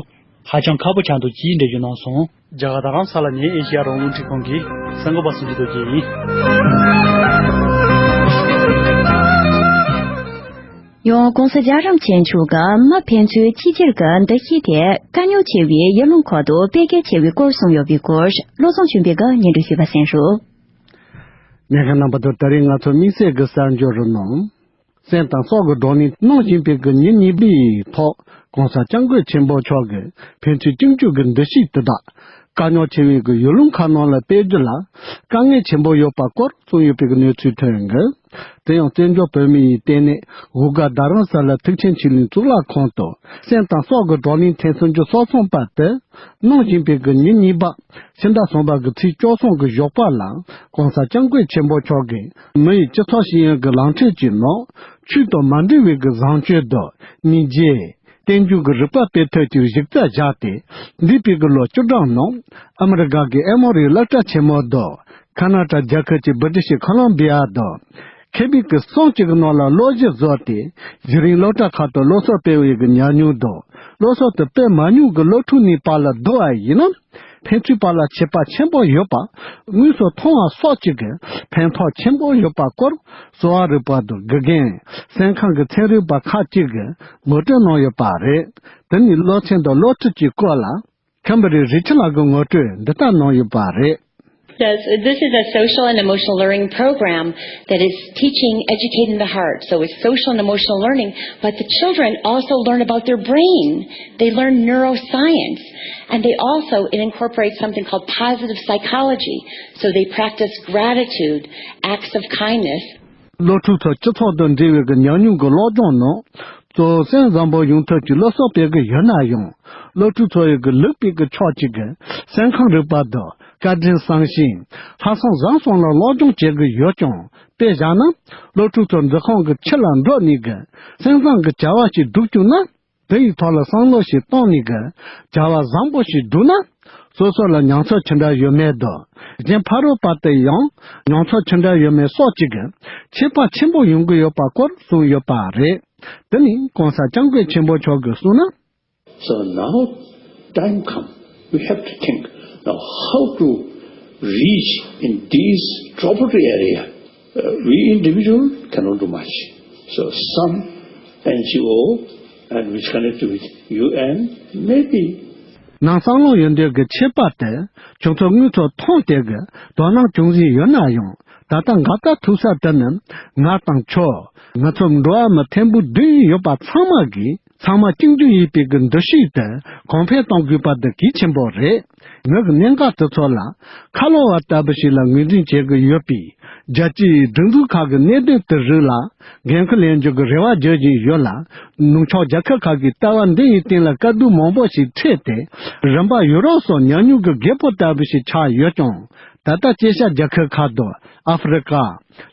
ཧ་ཅང་ཁག་པོ་ཆགས་འདུག་ཅེས་འགྲེལ་བརྗོད་གནང་སོང་། རྒྱ་གར་རྡ་རམ་ས་ལ་ནས་ཨེ་ཤེ་ཡ་རང་དབང་རླུང་འཕྲིན་ཁང་གི་གསར་འགོད་པ་སུ་ཇི་རྡོ་རྗེ་ཡིན། ཡང་༸གོང་ས་རྒྱལ་རབས་ཆེན་མཆོག་གིས་མི་ཕན་ཚུན་གཅིག་གྱུར་གྱི་འདུ་ཤེས་དེ་དཀའ་རྙོག་ཆེ་བའི་ཡུལ་ལུང་ཁག་ཏུ་སྤེལ་གལ་ཆེ་བའི་སྐོར་གསུངས་ཡོད་པའི་སྐོར་བློ་བཟང་ཆོས་འཕེལ་གྱིས་སྙན་སྒྲོན་ཞུས་པ་གསན་རོགས། ཉན་མཁན་རྣམ་པ་ཚོ། ད་རིང་ང་ཚོ་དམིགས་བསལ་གྱི་གསར་འགྱུར་རུ་ནང་། སེམས་དང་སྲོག་གི་བགྲོ་གླེང་གནང་བཞིན་པའི་གི་ཉིན་གཉིས་པའི་ཐོག་༸གོང་ས་༸སྐྱབས་མགོན་ཆེན་པོ་མཆོག་གིས་ཕན་ཚུན་གཅིག་གྱུར་གྱི་འདུ་ཤེས་དེ་དག་དཀའ་རྙོག་ཆེ་བའི་གི་ཡུལ་ལུང་ཁག་ནང་ལ་སྤེལ་རྒྱུ་ལ་དཀའ་ངལ་ཆེན་པོ་ཡོད་པ་སྐོར་གསུངས་ཡོད་པའི་གི་གནས་ཚུལ་ཐོན་གི། དེ་ཡང་བཙན་བྱོལ་བོད་མི་ཡི་ལྟེ་གནས་འོལ་སྒར་རྡ་རམ་ས་ལ་ཐུགས་ཆེན་ཆོས་གླིང་གཙུག་ལག་ཁང་དུ་སེམས་དང་སྲོག་གི་བགྲོ་གླེང་ཐེངས་སུམ་ཅུ་སོ་གསུམ་པ་དེ། གནང་བཞིན་པའི་གི་ཉིན་གཉིས་པ་ཕྱི་ཟླ་གསུམ་པ་གི་ཚེས་བཅུ་གསུམ་གི་ཞོགས་པ་ལ་༸གོང་ས་༸སྐྱབས་མགོན་ཆེན་པོ་མཆོག་གིས་མི་ཡི་སྤྱི་ཚོགས་ཤེས་ཡོན་གྱི་ལམ་ཁྲིད་ཀྱི་ནང་ཆོས་དང་མ་འབྲེལ་བའི་གི་བཟང་སྤྱོད་དང་སྙིང་རྗེ། རྟེན་འབྱུང་གི་རིག་པ་སྤེལ་ཐབས་ཀྱི་གཞི་རྩ་བཞག་སྟེ། འདས་པའི་གི་ལོ་བཅུ་གྲངས་ནང་ཨ་མི་རི་ཀ་གི་ཨེ་མོ་རི་སློབ་གྲྭ་ཆེན་མོ་དང་ཁ་ན་ཌ་རྒྱལ་ཁབ་ཀྱི་བྷི་ཊི་ཤི་ཁོ་ལོམ་བི་ཡ་དང་ ཁེ་མིག་གི་སྲང་གཅིག་གི་ནང་ལ་སློབ་གཞི་བཟོས་ཏེ། གཞི་རིམ་སློབ་གྲྭ་ཁག་ཏུ་སློབ་གསོ་སྤེལ་བའི་གི་ཉམས་མྱོང་དང་། སློབ་གསོ་དེ་སྤེལ་མ་མྱོང་གི་སློབ་ཕྲུག་གཉིས་བར་ལ་བསྡུར་བ་ཡིན་ན། ཕན་ཚུན་བར་ལ་ཁྱད་པར་ཆེན་པོ་ཡོད་པ་དངོས་སུ་མཐོང་བ་སོགས་ཀྱི་གི་ཕན་ཐོགས་ཆེན་པོ་ཡོད་པ་སྐོར། གསོ་བ་རིག་པ་དང་དགེ་རྒན། སེམས་ཁམས་ཀྱི་ཚན་རིག་པ་ཁག་ཅིག་གིས་ངོ་སྤྲོད་གནང་ཡོད་པ་རེད། དེ་ནི་སློབ་ཚན་དང་སློབ་ཁྲིད་ཀྱི་སྐོར་ལ། ཁམ་བུ་རི་རི་ཆི་ལགས་ཀྱིས་ངོ་སྤྲོད་འདི་ལྟར་གནང་ཡོད་པ་རེད། This, this is a social and emotional learning program that is teaching, educating the heart. So it's social and emotional learning, but the children also learn about their brain. They learn neuroscience, and they also, it incorporates something called positive psychology. So they practice gratitude, acts of kindness. སློབ་ཕྲུག་ཚོ་སྤྱི་ཚོགས་དང་འབྲེལ་བའི་གི་ཉམས་མྱོང་གི་སློབ་སྦྱོང་ནང་། གཙོ་བོ་སེམས་བཟང་པོ་ཡོང་ཐབས་ཀྱི་སློབ་གསོ་སྤེལ་གི་ཡོད་ན་ཡང་། སློབ་ཕྲུག་ཚོ་ཡི་གི་ལུགས་སྤེལ་གི་ཕྱོགས་གཅིག་གི་སེམས་ཁམས་རིག་པ་དང་བཀའ་དྲིན་བཟང་ཞིང་ལྷག་བསམ་བཟང་གསུམ་ལ་སློབ་སྦྱོང་བྱེད་གི་ཡོད་ཀྱང་། དཔེ་བཞག་ན། སློབ་ཕྲུག་ཚོ་འཛིན་ཁང་གི་ཕྱི་ལ་འགྲོ་ནས་གི་སེམས་བཟང་གི་བྱ་བ་ཞིག་སྒྲུབ་བཅུག་ན། དེ་ཡི་ཐོག་ལ་བསམ་བློ་ཞིག་བཏང་ནས་གི་བྱ་བ་བཟང་པོ་ཞིག་བསྒྲུབས་ན། སོ་སོ་ལ་མྱོང་ཚོར་ཅི་འདྲ་ཡོད་མེད་དང་། གཞན་ཕ་རོལ་པ་དེ་ཡང་མྱོང་ཚོར་ཅི་འདྲ་ཡོད་མེད་སོགས་ཀྱི་གི་ཁྱད་པར་ཆེན་པོ་ཡོང་གི་ཡོད་པ་སྐོར་གསུངས་ཡོད་པ་རེད། དེ་ནི་གོང་ས་སྐྱབས་མགོན་ཆེན་པོ་མཆོག་གིས་གསུངས་ན། So now time come, we have to think now how to reach in these troubled area. Uh, we individual cannot do much. So some N G O and which connected with U N, maybe. ནང་བསམ་བློ་ཡོད་འདོད་ཀྱི་ཁྱད་པར་དེ་ཁྱོད་ཚོ་དངོས་སུ་མཐོང་སྟེ་གི་དོ་སྣང་བྱུང་བཞིན་ཡོད་ན་ཡང་། ད་ལྟ་ང་ལྟར་ཐུག་ས་དེ་ནི་ང་དང་ཁྱོད། ང་ཚོ་འགྲོ་བ་མི་ཐེར་འབུམ་བདུན་ཡོད་པ་ཚང་མ་གིས། ཚང་མ་གཅིག་མཐུན་ཡིན་པའི་གི་འདུ་ཤེས་དེ་གོང་འཕེལ་གཏོང་དགོས་པ་དེ་གལ་ཆེན་པོ་རེད། ངོས་ཀྱི་གནད་འགག་དེ་ཚོ་ལ་ཁ་ལོ་བ་ལྟ་བུ་ཞིག་ལ་ངོས་འཛིན་བྱེད་ཀྱི་ཡོད་པས། རྒྱལ་སྤྱིའི་སྒྲིག་འཛུགས་ཁག་གི་གནད་དོན་དེ་རིགས་ལ་འགན་འཁུར་ལེན་རྒྱུ་གི་རེ་བ་བརྗོད་བཞིན་ཡོད་ལ། ནུབ་ཕྱོགས་རྒྱལ་ཁབ་ཁག་གིས་ལྟ་བ་འདི་ཡི་སྟེང་ལ་དཀའ་སྡུག་མང་པོ་ཞིག་འཕྲད་དེ། རིམ་པ་ཡུ་རོབ་སོགས་ཉམས་མྱོང་གི་རྒད་པོ་ལྟ་བུ་ཞིག་ཆགས་ཡོད་ཀྱང་། ད་ལྟ་ཨེ་ཤ་ཡ་རྒྱལ་ཁབ་ཁག་དང་ཨ་ཧྥེ་རི་ཀ།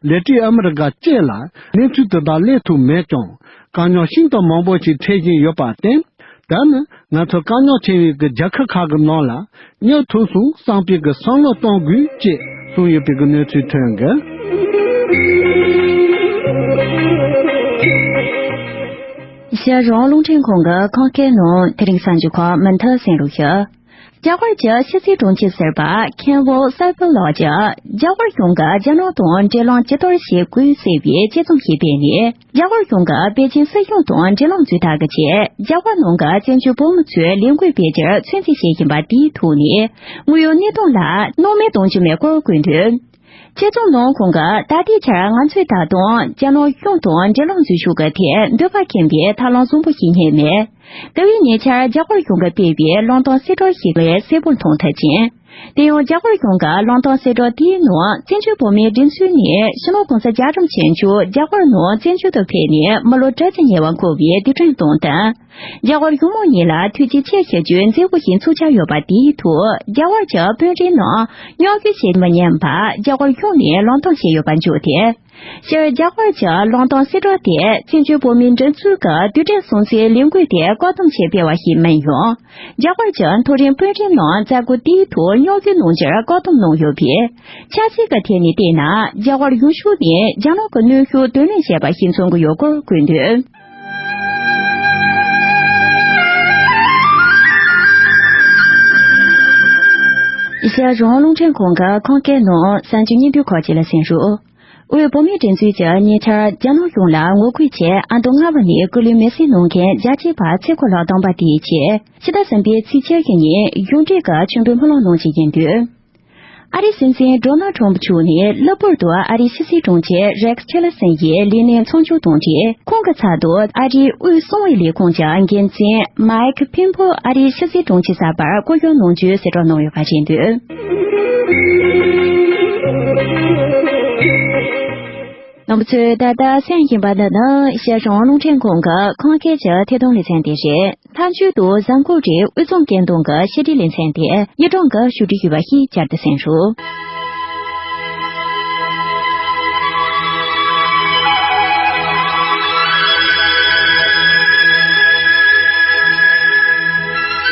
ལེ་ཏིན་ཨ་མི་རི་ཀ་བཅས་ལ་གནས་ཚུལ་དེ་དག་སླེབས་ཐུབ་མེད་ཀྱང་། དཀའ་རྙོག་ཤིན་ཏུ་མང་པོ་ཞིག་འཕྲད་བཞིན་ཡོད་པར་བརྟེན། ད་ནི་ང་ཚོ་དཀའ་རྙོག་ཆེ་བའི་གི་རྒྱལ་ཁབ་ཁག་གི་ནང་ལ་སྙོབ་ཐུབ་སོང་བསམ་པའི་གི་བསམ་བློ་གཏོང་དགོས་ཅེས་གསུངས་ཡོད་པའི་གི་གནས་ཚུལ་ཐོན་གི། ཤར་རོང་རླུང་འཕྲིན་ཁང་གི་ཁོང་སྐད་ནང་དེ་རིང་གསར་འགྱུར་ཁག་མུ་མཐུད་གསན་རོགས་ཞུ། རྒྱ་གར་གྱི་ཕྱི་སྲིད་དྲུང་ཆེ་ཟུར་པ་མཁན་པོ་སཱི་ཕུལ་ལགས་ཀྱིས་རྒྱ་གར་གཞུང་གིས་རྒྱ་ནག་དང་འབྲེལ་ལམ་ཇི་ལྟར་བྱེད་དགོས་ཟེར་བའི་དཔྱད་རྩོམ་ཞིག་སྤེལ་ནས། རྒྱ་གར་གཞུང་གིས་པེ་ཅིན་སྲིད་གཞུང་དང་འབྲེལ་ལམ་འཛུགས་ཐབས་ཀྱི་ཆེད། རྒྱ་གར་ནང་གི་བཙན་བྱོལ་བོད་མི་ཚོའི་ལས་འགུལ་སྤེལ་རྒྱུར་ཚོད་འཛིན་བྱེད་བཞིན་པ་དེའི་ཐོག་ནས། དངོས་ཡོད་གནས་སྟངས་ལ་སྣང་མེད་གཏོང་རྒྱུ་མེད་སྐོར་བཀོད་འདུག་དཔྱད་རྩོམ་ནང་ཁོང་གིས་ད་ལྟའི་ཆར་ང་ཚོས་ད་དུང་རྒྱ་ནག་གཞུང་དང་འབྲེལ་ལམ་འཛུགས་ཕྱོགས་ཀྱི་ཐད་འདོད་པ་ཁེངས་པའི་ཐབས་ལམ་བཟང་པོ་ཞིག་རྙེད་མེད། ད་ལྟའི་ཉེ་ཆར་རྒྱ་གར་གཞུང་གིས་སྤེལ་བའི་ལམ་སྟོན་གསལ་བསྒྲགས་ཤིག་ལས་གསལ་པོར་མཐོང་ཐུབ་ཅིང་། དེ་ཡང་རྒྱ་གར་གཞུང་གི་ལམ་སྟོན་གསལ་བསྒྲགས་དེའི་ནང་བཙན་བྱོལ་བོད་མིའི་སྒྲིག་འཛུགས་ནས་སྤྱི་ནོར་གོང་ས་རྒྱལ་བ་རིན་པོ་ཆེ་མཆོག་རྒྱ་གར་ནང་བཙན་བྱོལ་དུ་ཕེབས་ནས་མི་ལོ་བརྒྱད་ཅུ་ཉེ་བར་འཁོར་བའི་དུས་དྲན་གཏོང་སྟངས། རྒྱ་གར་གཞུང་མང་གཉིས་ལ་ཐུགས་རྗེ་ཆེ་ཞུ་རྒྱུའི་མཛད་སྒོ་ཞིག་ཚུགས་འཆར་ཡོད་པ་དེའི་ཐོག་རྒྱ་གར་གྱི་དཔོན་རིགས་རྣམས་རྙོག་འཛིང་བྱེད་མི་ཉན་པར་རྒྱ་གར་གཞུང་ནས་ལམ་སྟོན་བྱས་ཡོད་པ་བརྗོད་དེ། སྤྱིར་རྒྱ་གར་གྱི་ལམ་སྟོན་གསལ་བསྒྲགས་དེ་བཙན་བྱོལ་བོད་མིའི་སྒྲིག་འཛུགས་ཀྱི་དུས་དྲན་སྲུང་བརྩིའི་ལས་འགུལ་དེ་བཀག་སྡོམ་བྱས་སྤེལ་བ་ཞིག་མིན་ཡང་། རྒྱ་གར་གྱི་མཐོ་རིམ་དཔོན་རིགས་རྣམས་མཛད་སྒོ་དེའི་ཐོག་རྙོག་འཛིང་གནང་རྒྱུར་བཀག་སྡོམ་གནང་ཡོད་པས། ཆབ་སྲིད་ཀྱི་ཐད་ནས་བལྟས་ན་རྒྱ་གར་གཞུང་ཕྱོགས་ནས་རྒྱ་ནག་གི་གནོན་ཤུགས་གདོང་ལེན་བྱས་པ་ཞིག་མཚོན་གྱི་ཡོད་སྐོར་བཀོད་འདུག་ཤར་རོང་རླུང་འཕྲིན་ཁང་གི་ཁོང་སྐད་ནང་གསར་འགྱུར་སྙིང་བསྡུས་ཁག་ཅིག་ལ་གསན་རོགས། དབུས་བོད་མིའི་སྒྲིག་འཛུགས་ཀྱིས་ཉེ་ཆར་རྒྱ་ནག་གཞུང་ལ་ངོ་རྒོལ་ཆེད་ཨ་མདོ་རྔ་བ་ནས་སྐུ་ལུས་མེར་སྲེག་གནང་མཁན་བརྒྱ་ཆའི་བར་ཚེ་འཁོར་ལོ་བདུན་པ་དེའི་ཆེད་ཕྱི་ཟླ་གསུམ་པའི་ཚེས་བཅུ་བཞི་ཉིན་གཞུང་འབྲེལ་གྱི་མཆོད་འབུལ་སྨོན་ལམ་གནང་རྒྱུ་ཡིན་འདུག་ཨ་རིའི་སྲིད་འཛིན་ཌོ་ནལ་ཊམ་མཆོག་ནས་གློ་བུར་དུ་ཨ་རིའི་ཕྱི་སྲིད་དྲུང་ཆེ་རེག་ཊི་ལར་སན་ཡི་ལས་གནས་མཚམས་འཇོག་གཏོང་རྗེས། ཁོང་གི་ཚབ་ཏུ་ཨ་རིའི་དབུས་གསང་བའི་ལས་ཁུངས་ཀྱི་འགན་འཛིན་མཱིག་ཕིན་པོ་ཨ་རིའི་ཕྱི་སྲིད་དྲུང་ཆེ་གསར་པར་བསྐོ་གཞག་གནང་རྒྱུའི་གསལ་བསྒྲགས་གནང་ཡོད་པ་རེད་འདུག་རྣམ་པ་ཚོས་ད་ལྟ་གསན་བཞིན་པ་འདི་ནི་ཤར་རོང་རླུང་འཕྲིན་ཁང་གི་ཁོང་སྐད་ཀྱི་ཐད་གཏོང་ལེ་ཚན་དེ་རེད། མཐའ་མཇུག་ཏུ་གཟའ་འཁོར་རེའི་དབུས་གཙང་སྐད་གདངས་ཀྱི་བཤད་སྒྲིག་ལེ་ཚན་དེ་ཡིད་དྲང་གིས་ཞུ་སྒྲིག་ཞུས་པ་ཞིག་བསྐྱར་དུ་གསན་རོགས།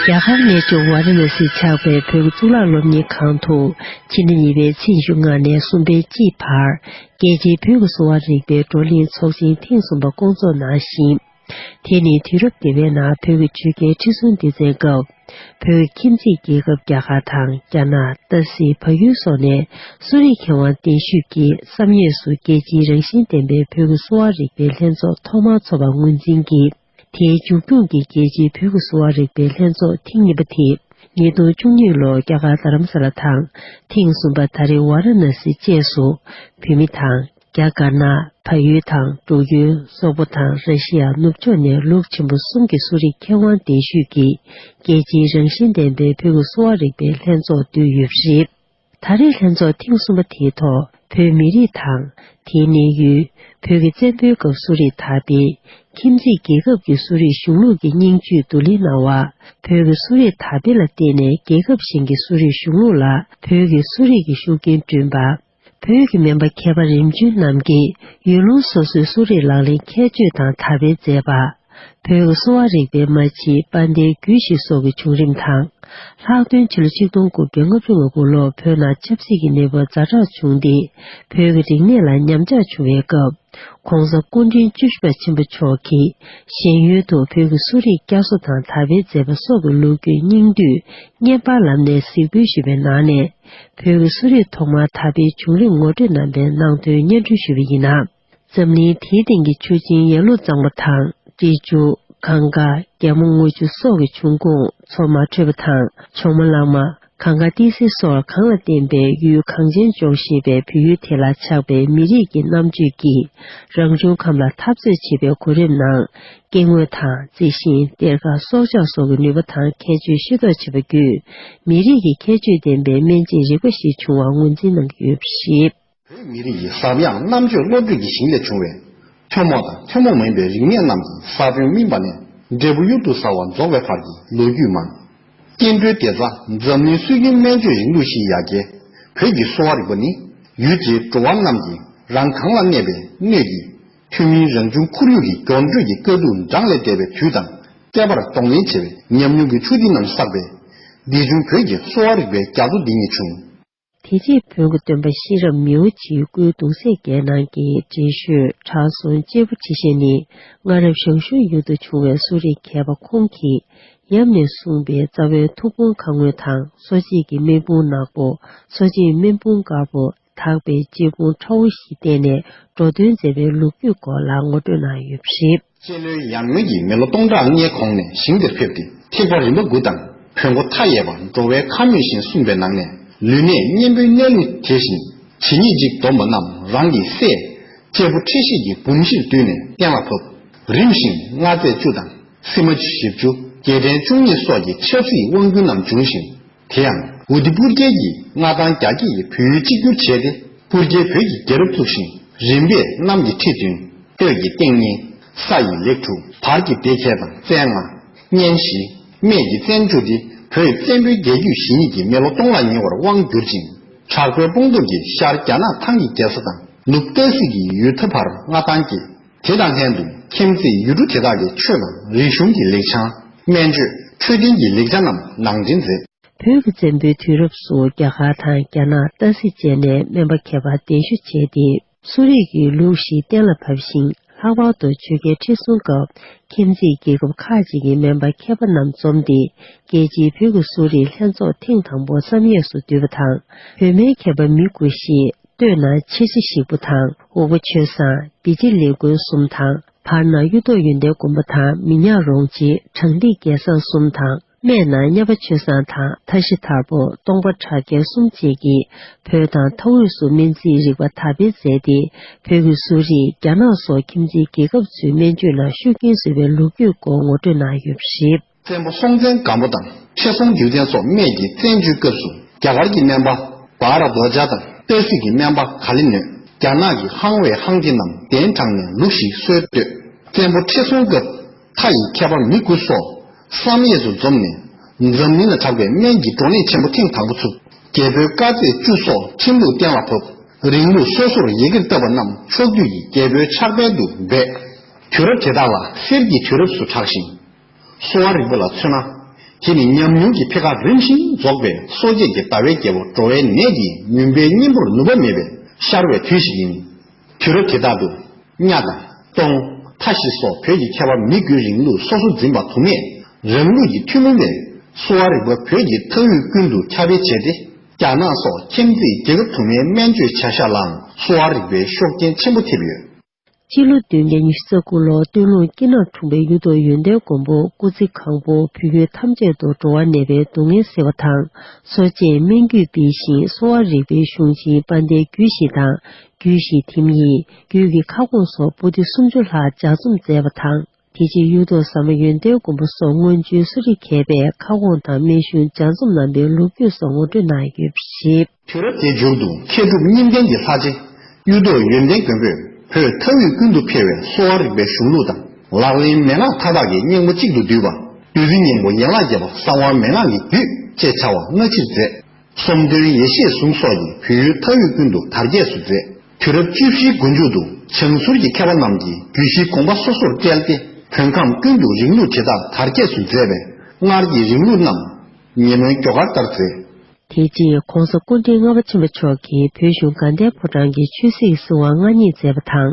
རྒྱ་གར་གནས་མཆོག་ཝཱ་ར་ཎ་སིར་ཆགས་པའི་བོད་ཀྱི་གཙུག་ལག་སློབ་གཉེར་ཁང་དུ་ཕྱི་ཟླ་གཉིས་པའི་ཚེས་ཉི་ཤུ་ལྔ་ནས་གསུམ་པའི་དཔྱིད་བར་རྒྱལ་སྤྱིའི་བོད་ཀྱི་གསོ་བ་རིག་པའི་བགྲོ་གླེང་ཚོགས་ཆེན་ཐེངས་གསུམ་པ་བསྐོང་ཚོགས་གནང་ཞིང་། དེ་ནི་དུས་རབས་འདི་པའི་ནང་བོད་ཀྱི་ཆོས་རྒྱལ་ཁྲི་སྲོང་ལྡེ་བཙན་སྐབས་བོད་ཀྱི་ཁྱིམ་མཚེས་རྒྱལ་ཁབ་རྒྱ་གར་དང་རྒྱ་ནག་ཏ་སི་བལ་ཡུལ་སོགས་ནས་གསོ་རིག་མཁས་དབང་གདན་ཞུས་ཀྱིས་བསམ་ཡས་སུ་རྒྱལ་སྤྱིའི་རང་བཞིན་ལྡན་པའི་བོད་ཀྱི་གསོ་བ་རིག་པའི་ལྷན་ཚོགས་ཐོག་མར་ཚོགས་པ་ངོས་འཛིན་གྱིས། དེའི་མཇུག་སྐྱོང་གི་རྒྱལ་སྤྱིའི་བོད་ཀྱི་གསོ་བ་རིག་པའི་ལྷན་ཚོགས་ཐེངས་གཉིས་པ་དེ་ཉིས་སྟོང་བཅུ་གཉིས་ལོར་རྒྱ་གར་རྡ་རམ་ས་ལ་དང་། ཐེངས་གསུམ་པ་ད་རེས་ཝཱ་ར་ཎ་སི་བཅས་སུ་བོད་མི་དང་། རྒྱ་དཀར་ནག་བལ་ཡུལ་དང་འབྲུག་ཡུལ། སོག་པོ་དང་ར་ཤི་ཡ་ནུབ་ཕྱོགས་ནས་ལུགས་ཆེན་པོ་གསུམ་གྱི་གསོ་རིག་མཁས་དབང་གདན་ཞུས་ཀྱིས་རྒྱལ་སྤྱིའི་རང་བཞིན་ལྡན་པའི་བོད་ཀྱི་གསོ་བ་རིག་པའི་ལྷན་ཚོགས་བསྡུས་ཡོད་པ་རེད། ད་རེས་ལྷན་ཚོགས་ཐེངས་གསུམ་པ་དེའི་ཐོག་བོད་མི་རིགས་དང་། དེའི་གནས་ཡུལ། བོད་ཀྱི་བཙན་པོའི་སྐབས་གསོ་རིག་དར་སྤེལ། ཁྱིམ་མཚེས་རྒྱལ་ཁབ་ཀྱི་གསོ་རིག་གཞུང་ལུགས་ཀྱི་སྙིང་བཅུད་བསྡུ་ལེན་གནང་བ། བོད་ཀྱི་གསོ་རིག་དར་སྤེལ་ལ་བརྟེན་ནས་རྒྱལ་ཁབ་གཞན་གྱི་གསོ་རིག་གཞུང་ལུགས་ལ་བོད་ཀྱི་གསོ་རིག་གི་ཤུགས་རྐྱེན་བསྐྲུན་པ། བོད་ཀྱི་སྨན་པ་མཁས་པ་རིམ་བྱོན་རྣམས་ཀྱིས་ཡུལ་ལུང་སོ་སོའི་གསོ་རིག་ལག་ལེན་ཁྱད་ཆོས་དང་དར་སྤེལ་མཛད་པ། བོད་ཀྱི་གསོ་བ་རིག་པའི་མ་ཕྱི་དཔལ་ལྡན་རྒྱུད་བཞི་སོགས་ཀྱི་བྱུང་རིམ་དང་། ལྷག་དོན་ཕྱི་ལོ་ཆིག་སྟོང་དགུ་བརྒྱ་ལྔ་བཅུ་ང་དགུ་ལོར་བོད་ནང་ཆབ་སྲིད་ཀྱི་གནས་བབ་ཛ་དྲག་བྱུང་སྟེ། བོད་ཀྱི་རིག་གནས་ལ་ཉམས་ཆག་བྱུང་བའི་སྐབས། ྋགོང་ས་སྐུ་ཕྲེང་བཅུ་བཞི་པ་ཆེན་པོ་མཆོག་གིས་གཞན་ཡུལ་དུ་བོད་ཀྱི་གསོ་རིག་བསྐྱར་གསོ་དང་དར་སྤེལ་མཛད་པ་སོགས་ཀྱི་ལོ་རྒྱུས་སྙིང་བསྡུས་བརྙན་པར་ལམ་ནས་གཟིགས་འབུལ་ཞུས་པའི་ནང་ནས། བོད་ཀྱི་གསོ་རིག་ཐོག་མར་དར་སྤེལ་བྱུང་རིམ་ངོ་སྤྲོད་གནང་པའི་ནང་དོན་སྙན་སྒྲོན་ཞུས་པ་ཡིན་ན། འཛམ་གླིང་དེའི་སྟེང་གི་ཆུ་ཆེན་ཡར་ཀླུང་གཙང་པོ་དང་། སྤྲེལ་ཆུ། གངྒཱ། རྒྱལ་མོ་རྔུལ་ཆུ་སོགས་ཀྱི་ཆུ་ཁུངས་མཚོ་མ་དྲོས་པ་དང་། ཇོ་མོ་གླང་མ། གངྒཱ་ཏི་སེ་སོགས་གངས་ལ་བརྟེན་པའི་ཡུལ་གངས་ཅན་ལྗོངས་ཞེས་པའི་བོད་ཡུལ་དེ་ལ་ཆགས་པའི་མི་རིགས་ཀྱི་རྣམ་དཔྱོད་ཀྱིས་རང་བྱུང་ཁམས་ལ་འཐབ་རྩོད་བྱེད་པའི་གོ་རིམ་ནང་། སྐྱེ་དངོས་དང་རྩི་ཤིང་། གཏེར་ཁ། སྲོག་ཆགས་སོགས་ཀྱི་ནུས་པ་དང་ཁྱད་ཆོས་ཤེས་རྟོགས་བྱས་པ་བརྒྱུད། མི་རིགས་ཀྱི་ཁྱད་ཆོས་ལྡན་པའི་སྨན་དཔྱད་རིག་པ་ཞིག་བྱུང་བ་ངོས་འཛིན་གནང་གི་ཡོད་པ་རེད། བོད་མི་རིགས་ཀྱི་ཟབ་ཡངས་རྣམ་དཔྱོད་བློ་གྲོས་ཀྱི་ཞིང་ལས་བྱུང་བའི་ཐུན་མོང་དང་ཐུན་མོང་མིན་པའི་རིག་གནས་རྣམས་ཀྱི་ས་བོན་སྨིན་པ་ནས་འབྲས་བུ་གཡུར་དུ་ཟ་བར་རྫོགས་པའི་བར་གྱི་ལོ་རྒྱུས་མང་། སྐྱེ་འགྲོའི་བདེ་རྩ། འཛམ་གླིང་སྲོལ་རྒྱུན་སྨན་བཅོས་རིང་ལུགས་ཤིག་ཡ་གྱལ་བོད་ཀྱི་གསོ་བ་རིག་པ་ནི། ཡུལ་དེའི་འགྲོ་བ་རྣམས་ཀྱིས་རང་གང་ལ་གནས་པའི་སྣོད་ཀྱི་ཐུན་མིན་རང་བྱུང་ཁོར་ཡུག་གི་འགྱུར་འགྲོས་ཀྱི་དཀའ་སྡུག་འགྲངས་ལས་འདས་པའི་དུས་དང་ཁྱད་པར་གདོང་ལེན་བྱེད་པའི་ཉམས་མྱོང་གི་ཆུ་ཐིགས་རྣམས་བསགས་པའི་འདི་བྱུང་བོད་ཀྱི་གསོ་བ་རིག་པའི་རྒྱ་མཚོ་འདི་ཉིད་བྱུང་། དེ་རྗེས་བོན་གྱི་སྟོན་པ་ཤེས་རབ་མིའུ་གཅིག་སྐུའི་གདུང་སྲས་བརྒྱད་ནང་གི་རྗེ་ཤོས་ཁྲ་ཟུང་གཅེར་བུ་ཁྲི་བྱང་ནི་སྔ་རབས་ཞང་ཞུང་ཡུལ་དུ་བྱུང་བའི་གསོ་རིག་མཁས་པ་ཁོང་གིས་ཡབ་ནས་གསུངས་པའི་རྩ་བའི་ཐུགས་དཔོན་ཁ་སྔོན་དང་གསོ་དཔྱད་ཀྱི་སྨན་དཔུང་ནག་པོ། གསོ་དཔྱད་སྨན་དཔུང་དཀར་པོ། དག་པའི་དཔྱད་དཔུང་ཁྲ་བོ་ཞིག་བསྟེན་ནས་འགྲོ་དོན་མཛད་པའི་ལོ་རྒྱུས་སྐོར་ལ་ངོ་སྤྲོད་གནང་ཡོད་པ་རེད། སྤྱི་ལོའི་ཡར་སྔོན་གྱི་མི་ལོ་སྟོང་ཕྲག་ལྔའི་གོང་ནས་ཞིང་དེར་ཕེབས་ཏེ་ཐེག་པ་རིམ་པ་དགུ་དང་བོན་སྒོ་མཐའ་ཡས་པ་འགྲོ་བའི་ཁ་སྨོན་ཞེས་གསུངས་པའི་ནང་ནས་ལུས་གནད་གཉེན་པོའི་གནས་ལུགས་དེ་བཞིན་ཇི་སྙེད་ཅིག་སྡོམ་པ་རྣམས་རང་གི་སྲས་གཅེར་བུ་ཁྲི་བྱང་གི་བུམ་གཞིར་བསྡུས་ནས་གཏན་ལ་ཕབ། རིམ་བཞིན་མངའ་མཛད་བཅུ་དང་སྲིད་མ་བཅུ་བཞི་བཅུ་རྒྱལ་ཕྲན་བཅུ་གཉིས་སོགས་ཀྱི་ཆབ་སྲིད་དབང་སྒྱུར་རྣམས་བྱུང་ཞིང་། དེ་ཡང་ཨོ་ཏི་སྤུར་རྒྱལ་གྱིས་མངའ་ཐང་རྒྱ་བསྐྱེད་ཀྱིས་བོད་ཡུལ་གཅིག་གྱུར་བྱས་ཏེ་སྤུར་རྒྱལ་བོད་ཀྱི་རྒྱལ་རབས་བཙུགས་ཤིང་། རིམ་པས་གནམ་གྱི་ཁྲི་བདུན། སྟོད་ཀྱི་སྟེང་གཉིས། ས་ཡི་ལེགས་དྲུག། བར་གྱི་སྡེ་བརྒྱད་དང་བཙན་ལྔ། གཉན་བཞི། སྨད་ཀྱི་བཙན་བཅུ་སྟེ་བོད་བཙན་པོའི་རྒྱལ་རྒྱུད་ཞེ་གཉིས་ཀྱི་མི་ལོ་སྟོང་ལ་ཉེ་བར་དབང་བསྒྱུར་ཅིང་། དྲག་པོའི་དཔུང་སྟོབས་ཀྱིས་ཤར་རྒྱ་ནག་ཐང་གི་རྒྱལ་ས་དང་ནུབ་ཏ་སི་གི་ཡུལ་མཐའ་བར་མངའ་ཐང་བསྐྱེད། དེ་དང་ལྷན་དུ་ཁྱིམ་མཚེས་ཡུལ་གྲུ་དེ་དག་གི་ཆོས་དང་རིག་གཞུང་གི་ལེགས་བྱང་། སྨན་བཅོས། འཕྲོད་བསྟེན་གྱི་ལེགས་ཆ་རྣམས་ནང་འདྲེན་མཛད། བོད་ཀྱི་བཙན་པོའི་དུས་རབས་སུ་རྒྱ་གར་དང་རྒྱ་ནག་ཏ་སི་བཅས་ནས་སྨན་པ་མཁས་པ་གདན་ཞུ་བྱས་ཏེ། གསོ་རིག་གི་ལུགས་ཤིག་གཏན་ལ་ཕབ་ཤིང་། ལྷག་པར་དུ་ཆོས་རྒྱལ་ཁྲི་སྲོང་སྐབས་ཁྱིམ་མཚེས་རྒྱལ་ཁབ་ཁག་ཅིག་གི་སྨན་པ་མཁས་པ་རྣམས་འཛོམས་ཏེ། རྒྱལ་སྤྱིའི་བོད་ཀྱི་གསོ་རིག་ལྷན་ཚོགས་ཐེངས་དང་པོ་བསམ་ཡས་སུ་བསྡུས་པ་དང་། བོད་སྨན་མཁས་པ་མི་དགུ་ཞིག་སྟོད་ན་ཆེ་བྱེད་ཞིག་པོ་དང་། འོལ་པོ་ཆོས་བཟང་། བི་ཇི་ལེགས་མགོན་གསུམ་དང་། བར་ན་གཡུ་ཐོག་ཡོན་ཏན་མགོན་པོ་དང་མི་ཉག་རོང་རྗེ། བྲང་ཏི་རྒྱལ་བཟང་གསུམ་དང་། སྨད་ན་གཉའ་པ་ཆོས་བཟང་དང་མཐའ་བཞི་དར་པོ། སྟོང་པ་གྲགས་རྒྱལ་གསུམ་བཅས་ཀྱིས་བོད་དང་མཐོ་དབུས་སུ་སྨན་རྩིས་རིག་པ་དར་སྤེལ་མཛད་དེ། བོད་ཀྱི་གསོ་རིག་རྒྱ་ནག་སོགས་ཁྱིམ་མཚེས་རྒྱལ་ཁབ་ཚོའི་སྨན་བཅོས་ནང་ཤུགས་རྐྱེན་བཟོས་པའི་ལོ་རྒྱུས་སྐོར་ངོ་སྤྲོད་གནང་ཡོད་པ་རེད། བཙན་པོ་སྲོང་བཙན་སྒམ་པོ་དང་ཁྲི་སྲོང་ལྡེའུ་བཙན་སོགས་སྨད་ཀྱི་བཙན་བྱོལ་སྐབས་སུ་རྒྱ་གར་གྱི་སྨན་པ་བྷ་ར་དོ་ཇ་དང་ཏ་སི་གི་སྨན་པ་ག་ལི་ནོས་རྒྱ་ནག་གི་ཧང་ཝེ་ཧང་ཏི་རྣམས་གདན་དྲངས་ནས་ལུགས་ཤིག་སྲོལ་བཏོད། བཙན་པོ་ཁྲི་སྲོང་སྐབས་མཐའ་ཡི་མཁས་པ་མི་དགུ་སོགས་བསམ་ཡས་སུ་འཛོམས་ནས་འཛམ་གླིང་ལ་གྲགས་པའི་སྨན་གྱི་བགྲོ་གླེང་ཆེན་པོ་ཐེངས་དང་པོ་ཚུགས། རྒྱལ་པོའི་བཀའ་སྩལ་བཅུ་སོགས་ཁྲིམས་ལུགས་གཏན་ལ་ཕབ། རིང་ལུགས་སོ་སོར་ཡི་གེར་བཏབ་པ་རྣམས་ཕྱོགས་འདུས་ཀྱི་རྒྱལ་པོའི་ཕྱག་དཔལ་དུ་སྦས། དུས་རབས་དེ་དག་ལ་གསེར་གྱི་དུས་རབས་སུ་གྲགས་ཤིང་། གསོ་བ་རིག་པ་ལ་མཚོན་ན། དེ་ནི་ཉམས་མྱོང་གི་འཕེལ་ཁ་རིམ་བཞིན་རྫོགས་པའི་སོ་སྐྱེས་ཀྱི་ཟླ་བའི་རྒྱལ་པོ་འགྲོ་བའི་ནད་ཀྱིས་མུན་པའི་གཉེན་པོར་ནུབ་པ་མེད་པའི་ཤར་བའི་དུས་ཤིག་ཡིན། དུས་རབས་དེ་དག་ཏུ། གཉའ་དང་། སྟོང་། མཐའ་བཞི་སོགས་བོད་ཀྱི་མཁས་པ་མི་དགུས་རིང་ལུགས་སོ་སོ་འཛིན་པ་དུ་མས་རང་ལུགས་ཀྱི་ཐུན་མོང་བའི་གསོ་བ་རིག་པ་བོད་ཀྱི་མཐའ་དབུས་ཀུན་ཏུ་ཁྱབ་སྤེལ་བྱས་ཏེ། རྒྱ་ནག་སོགས་ཁྱིམ་མཚེས་རྒྱལ་ཁབ་དུ་མའི་སྨན་བཅོས་བྱ་གཞག་ལའང་གསོ་བ་རིག་པའི་ཤུགས་རྐྱེན་ཆེན་པོ་ཐེབས་ཡོད། སྤྱི་ལོ་བདུན་བརྒྱ་ཉི་ཤུ་རྩ་དགུ་ལོར་སྟོད་ལུང་སྐྱིད་ནག་འཁྲུངས་པའི་གཡུ་ཐོག་ཡོན་ཏན་མགོན་པོ་སྐུ་ཚེ་གང་པོ་བོད་ཡུལ་ཐམས་ཅད་དུ་འགྲོ་བ་ནད་པའི་སྡུག་བསྔལ་སེལ་བ་དང་། གསོ་དཔྱད་སྨན་བརྒྱུད་སྤེལ་ཞིང་གསོ་བ་རིག་པའི་གཞུང་ཆེན་དཔལ་ལྡན་རྒྱུད་བཞི་དང་། རྒྱུད་བཞི་ཐེམ་གཉིས། རྒྱུད་ཀྱི་ཁ་སྐོང་སོགས་པོ་ཏི་སུམ་ཅུ་ལྷག་ལྗགས་རྩོམ་མཛད་པ་དང་། དེ་རྗེས་གཡུ་ཐོག་ཟ་མ་ཡོན་ཏན་མགོན་པོ་སོགས་སྔོན་བྱོན་གསོ་རིག་མཁས་པས་ཁ་སྐོང་དང་སྨན་གཞུང་ལྗགས་རྩོམ་གནང་པའི་ལོ་རྒྱུས་སོགས་ངོ་སྤྲོད་གནང་ཡོད་པ་རེད། དུས་རབས་དེའི་མཇུག་ཏུ་མཁས་གྲུབ་གཉིས་ལྡན་གྱི་ལྷ་རྗེ་གཡུ་ཐོག་ཡོན་ཏན་མགོན་པོས་བོད་མཐའ་དབུས་ཀུན་ཏུ་འཕེལ་བའི་གསོ་བ་རིག་པའི་གཞུང་ལུགས་དང་ལག་ལེན་མན་ངག་མཐའ་དག་གི་སྙིང་པོ་གཅིག་ཏུ་བསྡུས་པ། བདུད་རྩི་སྙིང་པོ་ཡན་ལག་བརྒྱད་པ་གསང་བ་མན་ངག་གི་རྒྱུད་ཅེས་བྱ་བ་སྔ་ཕྱིར་མཛད། གསུམ་དོན་ཡེ་ཤེས་ཟུང་སོགས་ཀྱིས་བོད་ཡུལ་མཐའ་དབུས་ཀུན་ཏུ་དར་རྒྱས་སུ་མཛད། དུས་རབས་བཅུ་བཞིའི་མགོ་མཇུག་ཏུ་བྱང་ཟུར་གྱི་མཁས་པ་རྣམས་ཀྱིས་རྒྱུད་བཞི་དགོངས་པ་སོ་སོར་བཀྲལ་ཏེ་བོད་ཁམས་ཀུན་ཏུ་རིང་ལུགས་དེ་དག་དར་རྒྱས་སུ་མཛད་པས་སྔར་གྱི་རིང་ལུགས་རྣམས་ཉིན་མོའི་སྐྱོ་གར་ལྟར་མཛད། དེ་རྗེས་༧གོང་ས་སྐུ་ཕྲེང་ལྔ་པ་ཆེན་པོ་མཆོག་གིས་བོད་གཞུང་དགའ་ལྡན་ཕོ་བྲང་གི་ཆོས་སྲིད་སྲིད་དབང་མངའ་བརྙེས་མཛད་པ་དང་།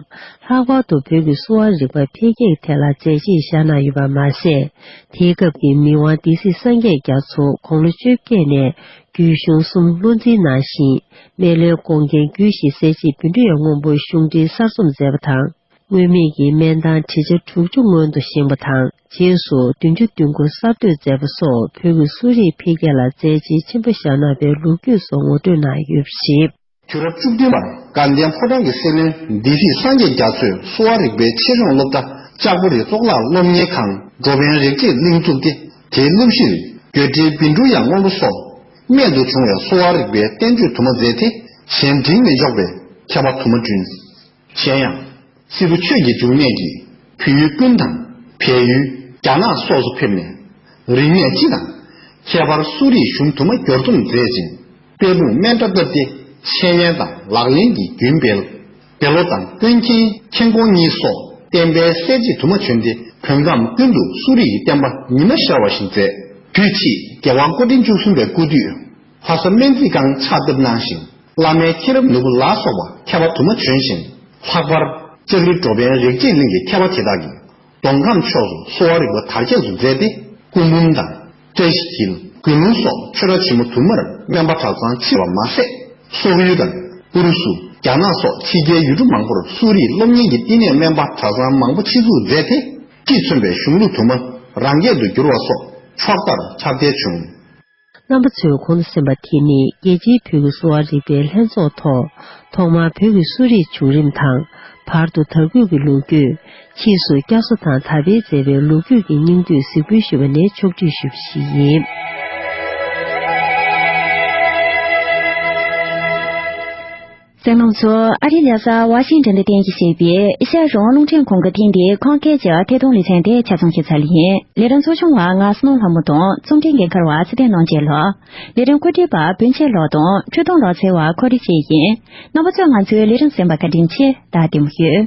ལྷག་པར་དུ་བོད་ཀྱི་གསོ་བ་རིག་པ་འཕེལ་རྒྱས་ཐད་ལ་མཛད་རྗེས་བཞག་གནང་ཡོད་པ་མ་ཟད། དེའི་སྐབས་ཀྱི་མི་དབང་སྡེ་སྲིད་སངས་རྒྱས་རྒྱ་མཚོ་དགུང་ལོ་བཅོ་བརྒྱད་ནས་རྒྱུད་གཞུང་གསུམ་བློ་འཛིན་གནང་ཞིང་། སྨན་བླའི་དགོངས་རྒྱན་རྒྱུད་བཞི་གསལ་བྱེད་བཻ་ཌཱུརྱ་སྔོན་པོ་གཞུང་འགྲེལ་གསར་རྩོམ་མཛད་པ་དང་། སྔོན་མེད་ཀྱི་སྨན་ཐང་བྲིས་ཆ་དྲུག་ཅུ་སྔོན་དུ་བཞེངས་པ་དང་། རྗེས་སུ་བདུན་ཅུ་དོན་དགུ་གསར་གཏོད་མཛད་པ་སོགས་བོད་ཀྱི་གསོ་རིག་འཕེལ་རྒྱས་ལ་མཛད་རྗེས་ཆེན་པོ་བཞག་གནང་བའི་ལོ་རྒྱུས་སོགས་ངོ་སྤྲོད་གནང་ཡོད་པ་རེད། དུས་རབས་བཅུ་བདུན་པར་དགའ་ལྡན་ཕོ་བྲང་གི་སྲིད་བློན་སྡེ་སྲིད་སངས་རྒྱས་རྒྱ་མཚོས་གསོ་བ་རིག་པའི་ཆེད་སྦྱོང་སློབ་གྲྭ་ལྕགས་པོ་རི་གཙུག་ལག་སློབ་གཉེར་ཁང་འགྲོ་ཕན་རིག་བྱེད་གླིང་བཙུགས་ཏེ། དེའི་སློབ་གཞིར་གྱོད་འགྲེལ་བཻ་ཌཱུརྱ་སྔོན་པོ་སོགས་རྨད་དུ་བྱུང་བའི་གསོ་བ་རིག་པའི་བསྟན་བཅོས་དུ་མ་མཛད་དེ། གཞན་དྲིང་མི་འཇོག་པའི་མཁས་པ་དུ་མ་བསྐྲུན། གཞན་ཡང་། སི་ཏུ་ཆོས་ཀྱི་འབྱུང་གནས་ཀྱིས་བོད་ཡུལ་ཀུན་དང་། བལ་ཡུལ། རྒྱ་ནག་སོགས་སུ་ཕེབས་ནས། རིག་གནས་སྤྱི་དང་། ཁྱད་པར་གསོ་རིག་གཞུང་དུ་མ་བསྒྱུར་རྩོམ་མཛད་ཅིང་། དཔལ་སྤུངས་སྨན་གྲྭ་བཏབ་སྟེ། འཆད་ཉན་དང་ལག་ལེན་གྱི་རྒྱུན་སྤེལ། འདས་ལོ་དང་ཀུན་མཁྱེན་མཁྱེན་ཀོང་གཉིས་སོགས་བསྟན་པའི་གསལ་བྱེད་དུ་མ་བྱོན་ཏེ། བོད་ཁམས་ཀུན་ཏུ་གསོ་རིག་གི་བསྟན་པ་ཉི་མ་ཤར་བ་བཞིན་མཛད། དུས་ཕྱིས་རྒྱལ་བ་སྐུ་ཕྲེང་བཅུ་གསུམ་པའི་སྐུ་དུས། ལྷ་ས་སྨན་རྩིས་ཁང་ཕྱག་བཏབ་གནང་ཞིང་། བླ་མའི་མཁྱེན་རབ་ནོར་བུ་ལ་སོགས་པ་མཁས་པ་དུ་མ་བྱོན་ཞིང་། ལྷག་པར་ལྕགས་རི་འགྲོ་ཕན་རིག་བྱེད་གླིང་གི་མཁས་པ་དེ་དག་གིས་མདོ་ཁམས་ཕྱོགས་སུ་གསོ་བ་རིག་པ་དར་རྒྱས་སུ་མཛད་དེ། སྐུ་འབུམ་དང་། བཀྲ་ཤིས་འཁྱིལ། དགུན་ལུང་སོགས་ཆོས་གྲྭ་ཆེན་མོ་དུ་མར་སྨན་པ་གྲྭ་ཚང་ཕྱེ་བ་མ་ཟད། སོག་ཡུལ་དང་ཨུ་རུ་སུ། རྒྱ་ནག་སོགས་ཕྱི་རྒྱལ་ཡུལ་གྲུ་མང་པོར་གསོ་རིག་སློབ་གཉེར་གྱི་བསྟི་གནས་སྨན་པ་གྲྭ་ཚང་མང་པོ་ཆེད་འཛུགས་མཛད་དེ། ཕྱིས་མཚོན་པའི་གཞུང་ལུགས་དུ་མ་རང་སྐད་དུ་བསྒྱུར་བ་སོགས་ཕྱོགས་མཐར་ཁྱབ་གདལ་བྱུང་། རྣམ་པ་ཚོས་གོང་དུ་གསན་པ་དེ་ནི་རྒྱལ་སྤྱིའི་བོད་ཀྱི་གསོ་བ་རིག་པའི་ལྷན་ཚོགས་ཐོག་ཐོག་མར་བོད་ཀྱི་གསོ་རིག་བྱུང་རིམ་དང་། བར་དུ་དར་རྒུད་ཀྱི་ལོ་རྒྱུས། ཕྱིས་སུ་བསྐྱར་གསོ་དང་དར་སྤེལ་མཛད་པའི་ལོ་རྒྱུས་ཀྱི་སྙིང་བསྡུས་གཟིགས་འབུལ་ཞུས་པ་ནས་ཕྱོགས་སྒྲིག་ཞུས་པ་ཞིག་ཡིན། གསན་མཁན་ཚོ། ཨ་རིའི་རྒྱལ་ས་ཝ་ཤིང་ཊོན་དུ་རྟེན་གཞི་བྱས་པའི་ཨེ་ཤ་ཡ་རང་དབང་རླུང་འཕྲིན་ཁང་གི་ཐེངས་འདིའི་ཁམས་སྐད་ཀྱི་ཐད་གཏོང་ལེ་ཚན་དེ་ཆ་ཚང་བྱས་ཚར་ཡིན། ལས་རིམ་གཙོ་སྐྱོང་བ་ང་སྣང་ལྷ་མོ་དང་རྩོམ་སྒྲིག་འགན་འཁུར་བ་ཚེ་བརྟན་རྣམ་རྒྱལ་ལགས། ལས་རིམ་གོ་སྒྲིག་པ་བོན་ཆེ་ལགས་དང་འཕྲུལ་གཏོང་ལག་རྩལ་བ་ཁོ་རི་བཅས་ཡིན། རྣམ་པ་ཚོས་ང་ཚོའི་ལས་རིམ་གསན་པར་བཀའ་དྲིན་ཆེ། ད་བདེ་མོ་ཡོད།